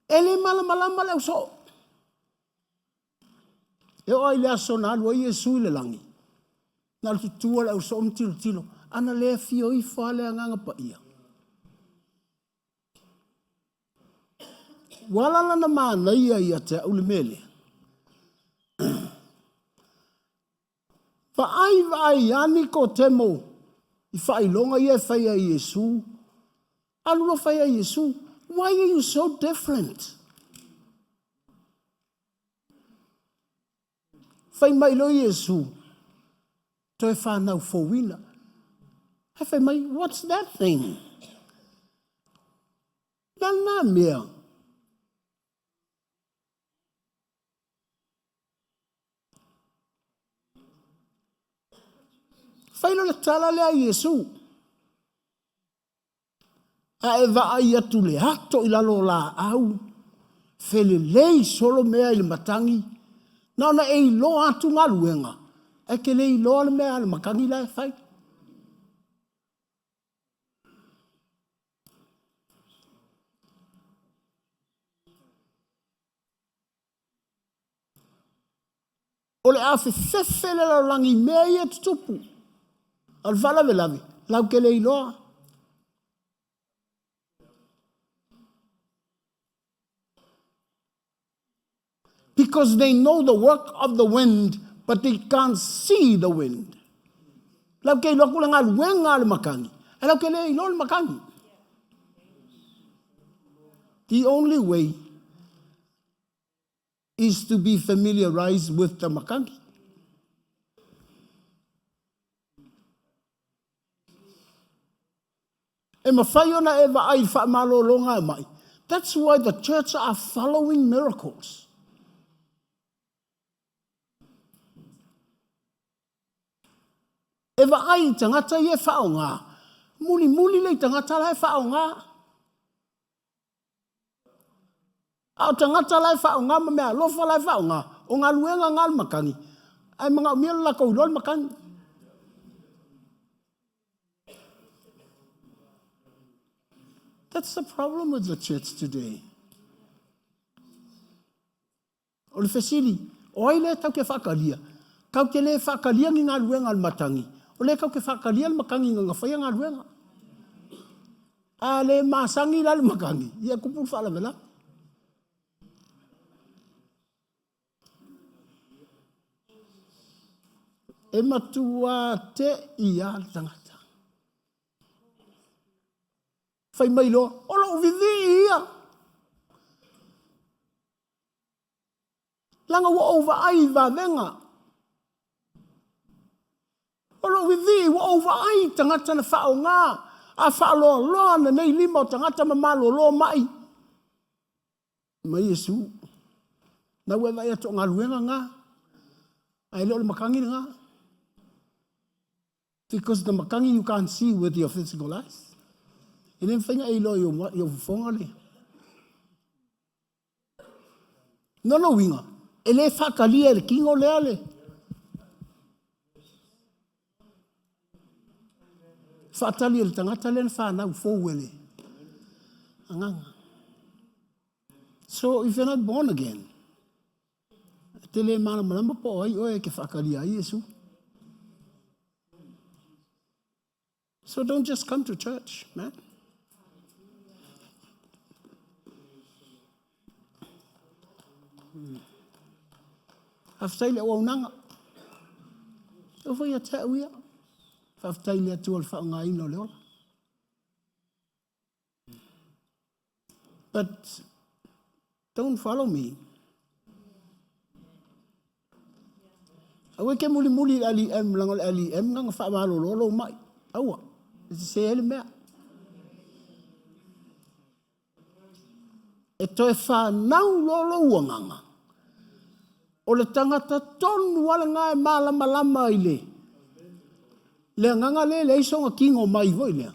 E le malamalama le ausoo. E oo lava i le aso na alu ai Iesu i le lagi, na o le tutu lava o le ausoo ma tilotilo, ana le afio ifo lava le Agaga Paia. Ua ala la ona manaia ia te au le mea lea. Vaai, vaai ia Nikotemo i faailoga ia e fai e Iesu. Alu loa fai ia Iesu, why are you so different? Fai mai loa Iesu, toe fanau fouina. Ae fai mai, what's that thing? Na lena mea. Fai loa le tala lea a Iesu. A e vaai atu le ato i lalo o laau, felelei solo mea i le matagi, na ona e iloa atu galuega, ae te le iloa le mea a le matagi la e fai. O le a fefefe le lalolagi i mea ia e tutupu. A o le faalavelave, latou te le iloa. Because they know the work of the wind, but they can't see the wind. Latou te iloa atu le galuega a le matagi, Ae latou te le iloa le matagi. The only way is to be familiarized with the matagi. E mafai ona e vaai i le faamalologa e mai. That's why the church are following miracles. E vaai i tagata ia e faaaoga, mulimuli lea i tagata la e faaaoga. A o tagata la e faaaoga ma meaalofa la e faaaoga, o galuega na a le matagi, ae manaomia lo latou iloa le matagi. That's the problem with the church today. O le fesili, o ai lea tatou te faatalia? Tatou te le faatalia ni galuega a le matagi, o lea tatou te faatalia le matagi na na faia galuega. A le masani la le matagi, ia tupu le faalavelave. E matua te i lava le tagata. Fai mai loa, o lou vivii ia. Leaga ua ou vaai i vavega. O lou vivii ua ou vaai i tagata na faaaoga a faaloaloa lenei lima o tagata ma malolo mai. Mai Iesu, na ua e vaai atu o galuega na, ae le o le matagi lena. Because the matagi you can't see with your physical eyes. E le mafai ona e iloa i ou fofoga le. Lona uiga, e le faatalia e le tino lea le faatali e le tagata lea na fanau fou e le agaga. So if you're not born again, e te le malamalama po o ai oe e te faatalia ai Iesu. So don't just come to church, man. Faafetai i le auaunaga. E oo foi ia te au ia. Faafetai i le Atua i le faaaogaina o le ola. But don't follow me. Aua e te mulimuli i le LEM, leaga o le LEM na na faamalolo lou mai. Aua, e sese ai le mea. E toe fanau loa lou agaga, o le tagata tonu lava lena e malamalama i le le agaga lea e leai sona tino mai foi lea.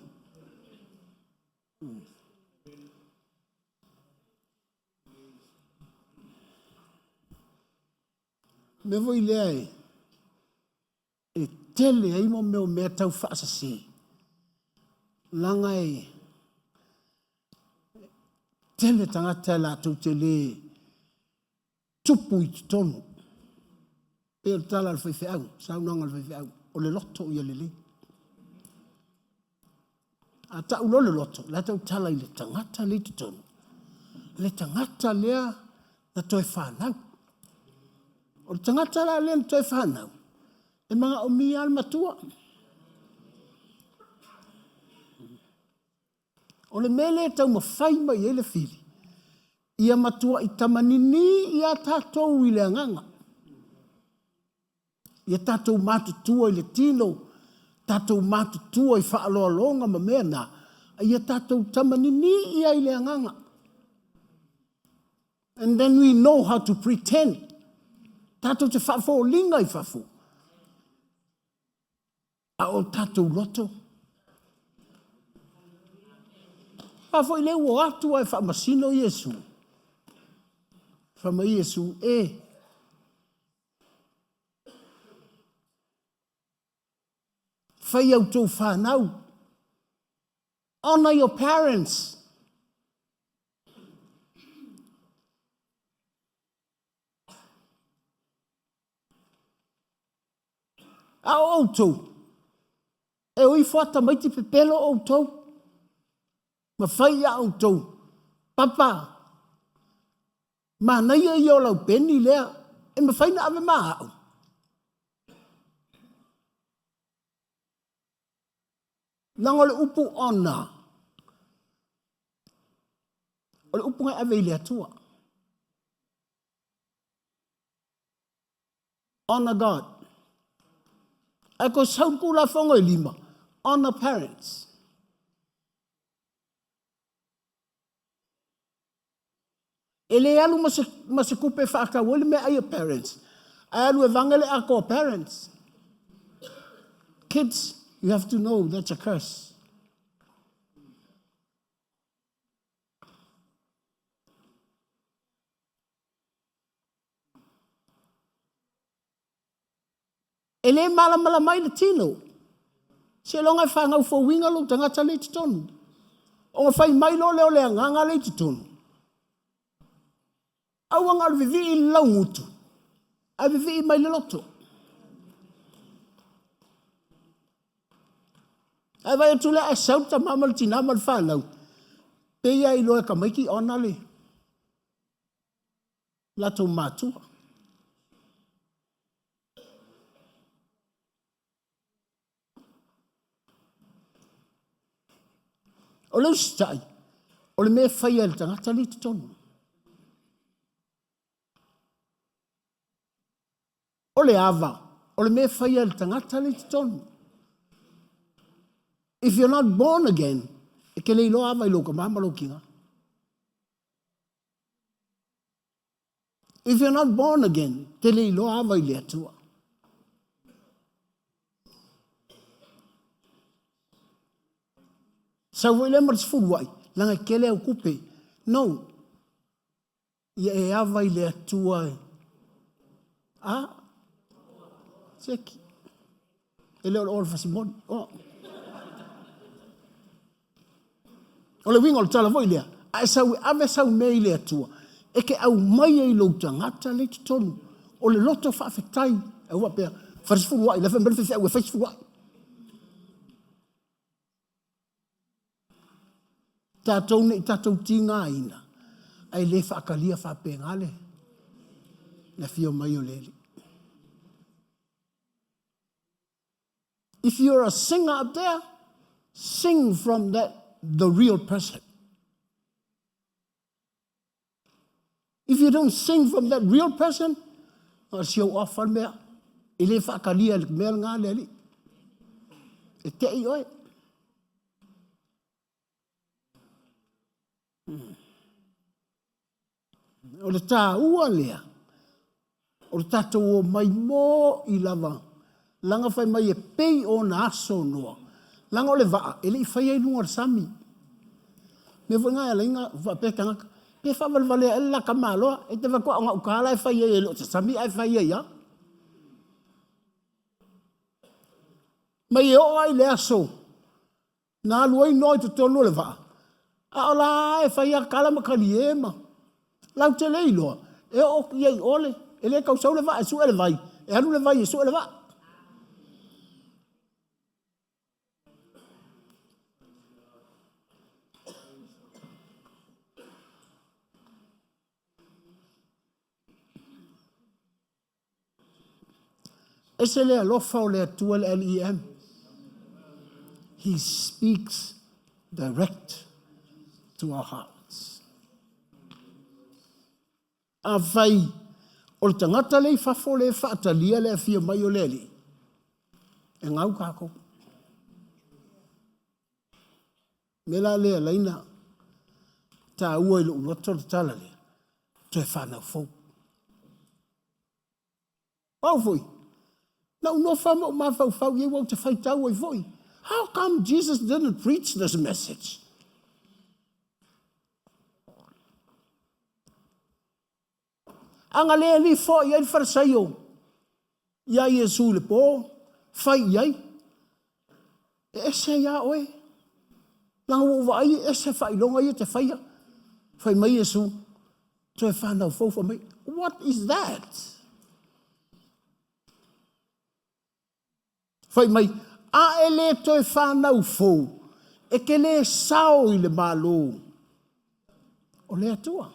Mea foi lea e e tele ai mo mea o mea tau faasese, leaga e tele tagata e latou te le tupu i totonu. Pei o le tala a le faifeau, saunoaga a le faifeau, o le loto ia lelei. A tau loa le loto, o le a tautala i le tagata lea i totonu, le tagata lea na toe fanau. O le tagata la lea na toe fanau, e manaomia lava le matua. O le mea lea e taumafai mai ai le fili, ia matuai tamanini ia tatou i le agaga. Ia tatou matutua i le tino, tatou matutua i faaaloaloga ma mea na, a ia tatou tamanini ia i le agaga. And then we know how to pretend. Tatou te faafoliga i fafo, a o tatou loto. A foi lea ua atu ae faamasino Iesu. Fai mai Iesu, e, fai a outou fanau. Honor your parents. A o outou, e o ifo a tamaiti pepelo outou, ma fai ia outou, papa, manaia ia o lau peni lea, e mafai na ave ma au. Leaga o le upu honor, o le upu na e ave i le Atua. Honor God. Ae toe sau le Tulafono e lima, honor parents. E le alu ma se, ma se tupe e faatau ai le meaai a parents, ae alu e vage le ato a parents. Kids, you have to know that's a curse. E le malamalama ai le tino. Seiloga e fanau fouina lou tagata lea i totonu. Ona fai mai loa lea o le agaga lea i totonu. Aua na o le vivii i le laugutu, ae vivii mai le loto. Ae vaai atu lea ae sau le tama ma le tina ma le fanau, pei lava iloa e tamaiti ona le latou matua. O le usitai, o le mea e faia e le tagata lea i totonu. O le ava, o le mea e faia e le tagata lea i totonu. If you're not born again, e te le iloa ava i lou tama ma lou tina. If you're not born again, te le iloa ava i le Atua. Sau foi lea ma le sefuluai, leaga e tele au tupe. No. Ia e ava i le Atua e. A? Seki. E le o le oa o le fasimoli. Oh. O le uiga o le tala foi lea, a e sau e ave sau mea i le Atua, e te aumaia i lou tagata lea i totonu. O le loto faafetai, e ua faapea, fai sefuluai, la fai mai le faifeau e fai sefuluai. Tatou ne i tatou tigaina, ae le faatalia faapena le afio mai o le Alii. If you're a singer up there, sing from that the real person. If you don't sing from that real person, o si ou off le mea. E le faatalia le mea lena le Alii. E tei oe. O le taua lea, o le tatou omai mo'i lava, leaga fai mai e pei ona aso Noa. Leaga o le vaa, e le i faia i luga o le sami. Mea foi na e ala ai ona faapea tagata, pe faavalevalea ea le la tamaloa, e te vaai atu a o gauta la e fai ai e le o se sami ae fai ai lava. Mai e oo lava i le aso na alu ai Noa i totonu o le vaa, a o la e fai lava tala ma talie ma latou te le iloa, e oo ia i o le, e le tau sau le vaa e sue le vai, e alu le vai e sue le vaa. Ese le alofa o le Atua le LEM. He speaks direct to our hearts. Afai o le tagata lea i fafo lea e faatalia le afio mai o le Alii, e gau tatou. Mea la lea laina taua i lou loto le tala lea, toe fanau fou. O au foi, na ou nofo lava ma ou mafaufau i ai, ua ou te faitau ai foi. How come Jesus didn't preach this message? A na le alii foi ai le Farisaio iā Iesu i le po, fai i ai, e ese iā oe. Leaga ua ou vaai e ese faailoga ia e te faia. Fai mai Iesu, toe fanau fou, fai mai, what is that? Fai mai, a e le toe fanau fou, e te le sao i le Malo o le Atua.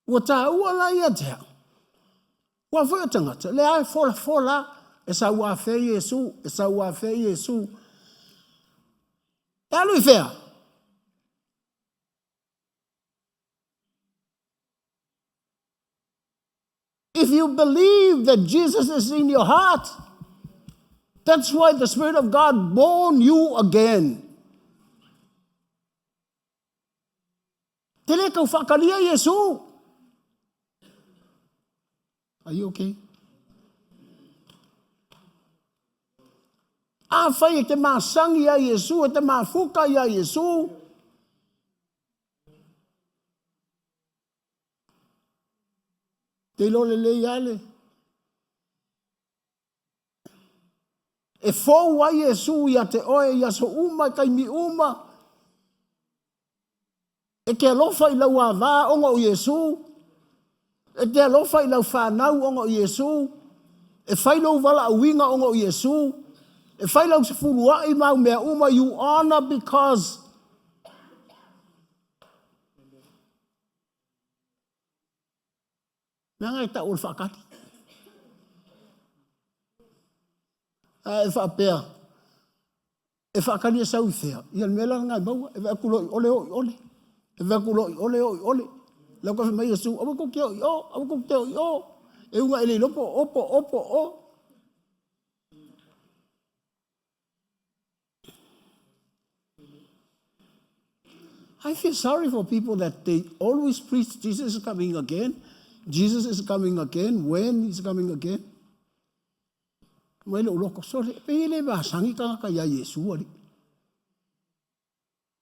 Ua taua la ia te au, Ua foi o tagata, lea e folafola, e sau afea Iesu, e sau afea Iesu. E alu i fea? If you believe that Jesus is in your heart, that's why the Spirit of God born you again. Te le kau whakalia Iesu. Are you okay? A whai e te masangi a Iesu, e te mafuka ia Iesu. Te iloa lelei lava le. E fou ai Iesu ia te oe i aso uma, i taimi uma. E te alofa i lau avā ona o Iesu. E te alofa i lau whanau ona o Iesu. E fai lou valaauina ona o Iesu. E fai lau sefuluai ma au mea uma. You honor because Leaga e tau o le faakali. A e faapea, e faakali e sau i fea? Ia le mea la lena e maua, e vaai atu loa i ole o i ole. E vaai atu loa i ole o i ole. Lau ka fai mai Iesu, aua tou te o i o, aua tou te o i o. E uga e le iloa po o o po o po o. I feel sorry for people that they always preach Jesus is coming again. Jesus is coming again. When is coming again? Mai le uloko sole, pe le masangi tagata ia Iesu ali.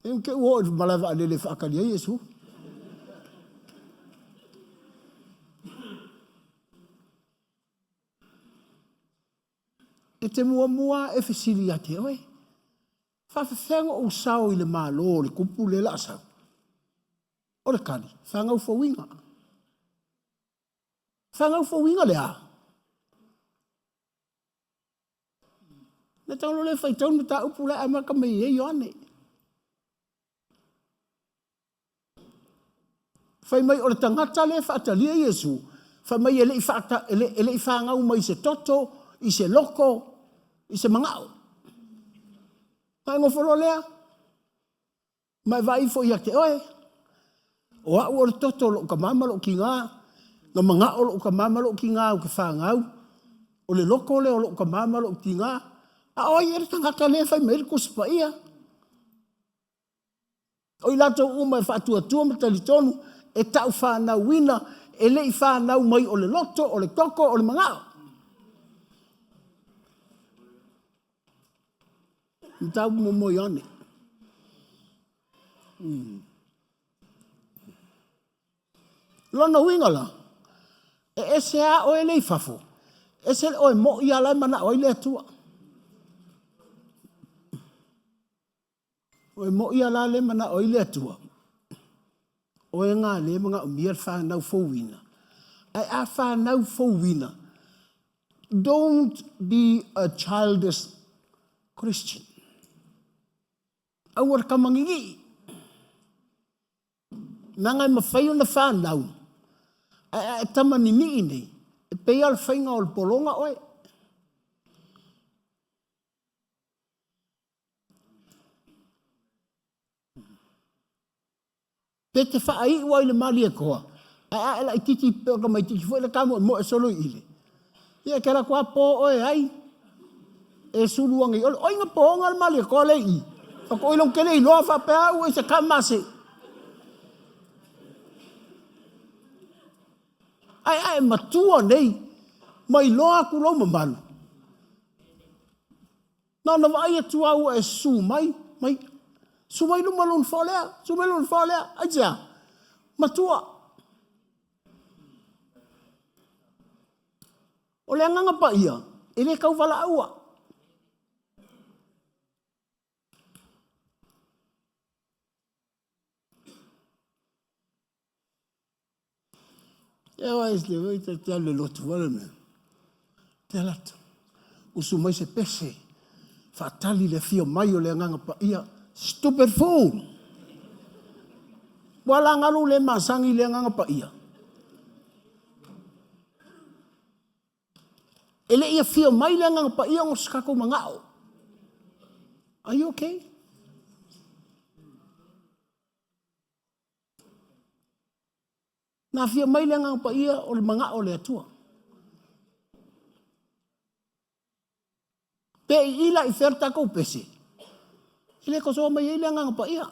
E ke ua o malae vaalele whaakali ai Iesu. E te muamua e fesili ia te oe, faafefea ona ou sao i le Malo o le kupu lea o le a sau? O le tali, fanau fouina. Fanau fouina le a? Na tau le faitau le mataupu la e amata mai ai Ioane. Fai mai o le tagata lea e faatalia Iesu, fai mai e le i, faata, e le, e le i fanau mai i se toto, i se loko, i se magao. Na e nofo loa lea, ma e vaai ifo ia te oe, o au o le toto o lou tama ma lou tina, na magao lou tama ma lou tina ou te fanau, o le loko lea o lou tama ma lou tina, a o ai ea le tagata lea e fai mai ai le Tusi Paia? O i latou uma e faatuatua ma talitonu e taufanauina, e le i fanau mai o le loto, o le toto, o le manao. Mataupu muamua Ioane. Lona uiga la, e ese lava oe le i fafo, ese le oe moi lava la e manao ai le Atua. Oe moi a la le manao ai le Atua, oe ga le manaomia le fanau fouina. Ae a fanau fouina, don't be a childish Christian. Aua le kamagigii. Leaga e mafai ona fanau, ae a e tamaninii nei, e pei lava o le faiga o le pologa oe. Pe te faaiu ai le malie koa, ae a e laititi pe o tamaititi foi le tamoemoe solo i ile. Ia e te alu atu lava po oe ai, e sulu ane i ole. Oi na poga le malie koa le i. Faatoa oi tele iloa faapea au e se kama se. Ae a e matua nei, ma iloa atu lou mamalu. Na ona vaai atu lava ua e susu mai, mai, susu mai luma lou nofoa lea, susu mai lou nofoa lea, aisea? Matua. O le Agaga Paia, e le tau valaau'a. E oe se wei te te alu le lotu wale me. Te alatu. Usu mai se pese. Faatali le afio mai o le Agaga Paia. Stupid fool! Ua la galu le masani i le Agaga Paia. E le i afio mai le Agaga Paia ona o se tatou manao. Are you okay? Na afio mai le Agaga Paia o le manao o le Atua. Pe i i la i fea le tatou pese, e le tosoa mai ai le Agaga Paia.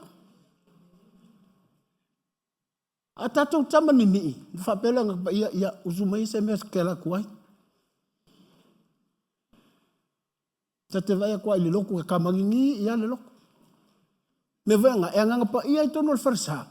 A tatou tama ninii, na faapea le Agaga Paia, ia usu mai se mea e te alu atu ai. Ta te vaai atu lava i le lotu e tamaligi lava le lotu. Mea foi na, e Agaga Paia i totonu o le falesa,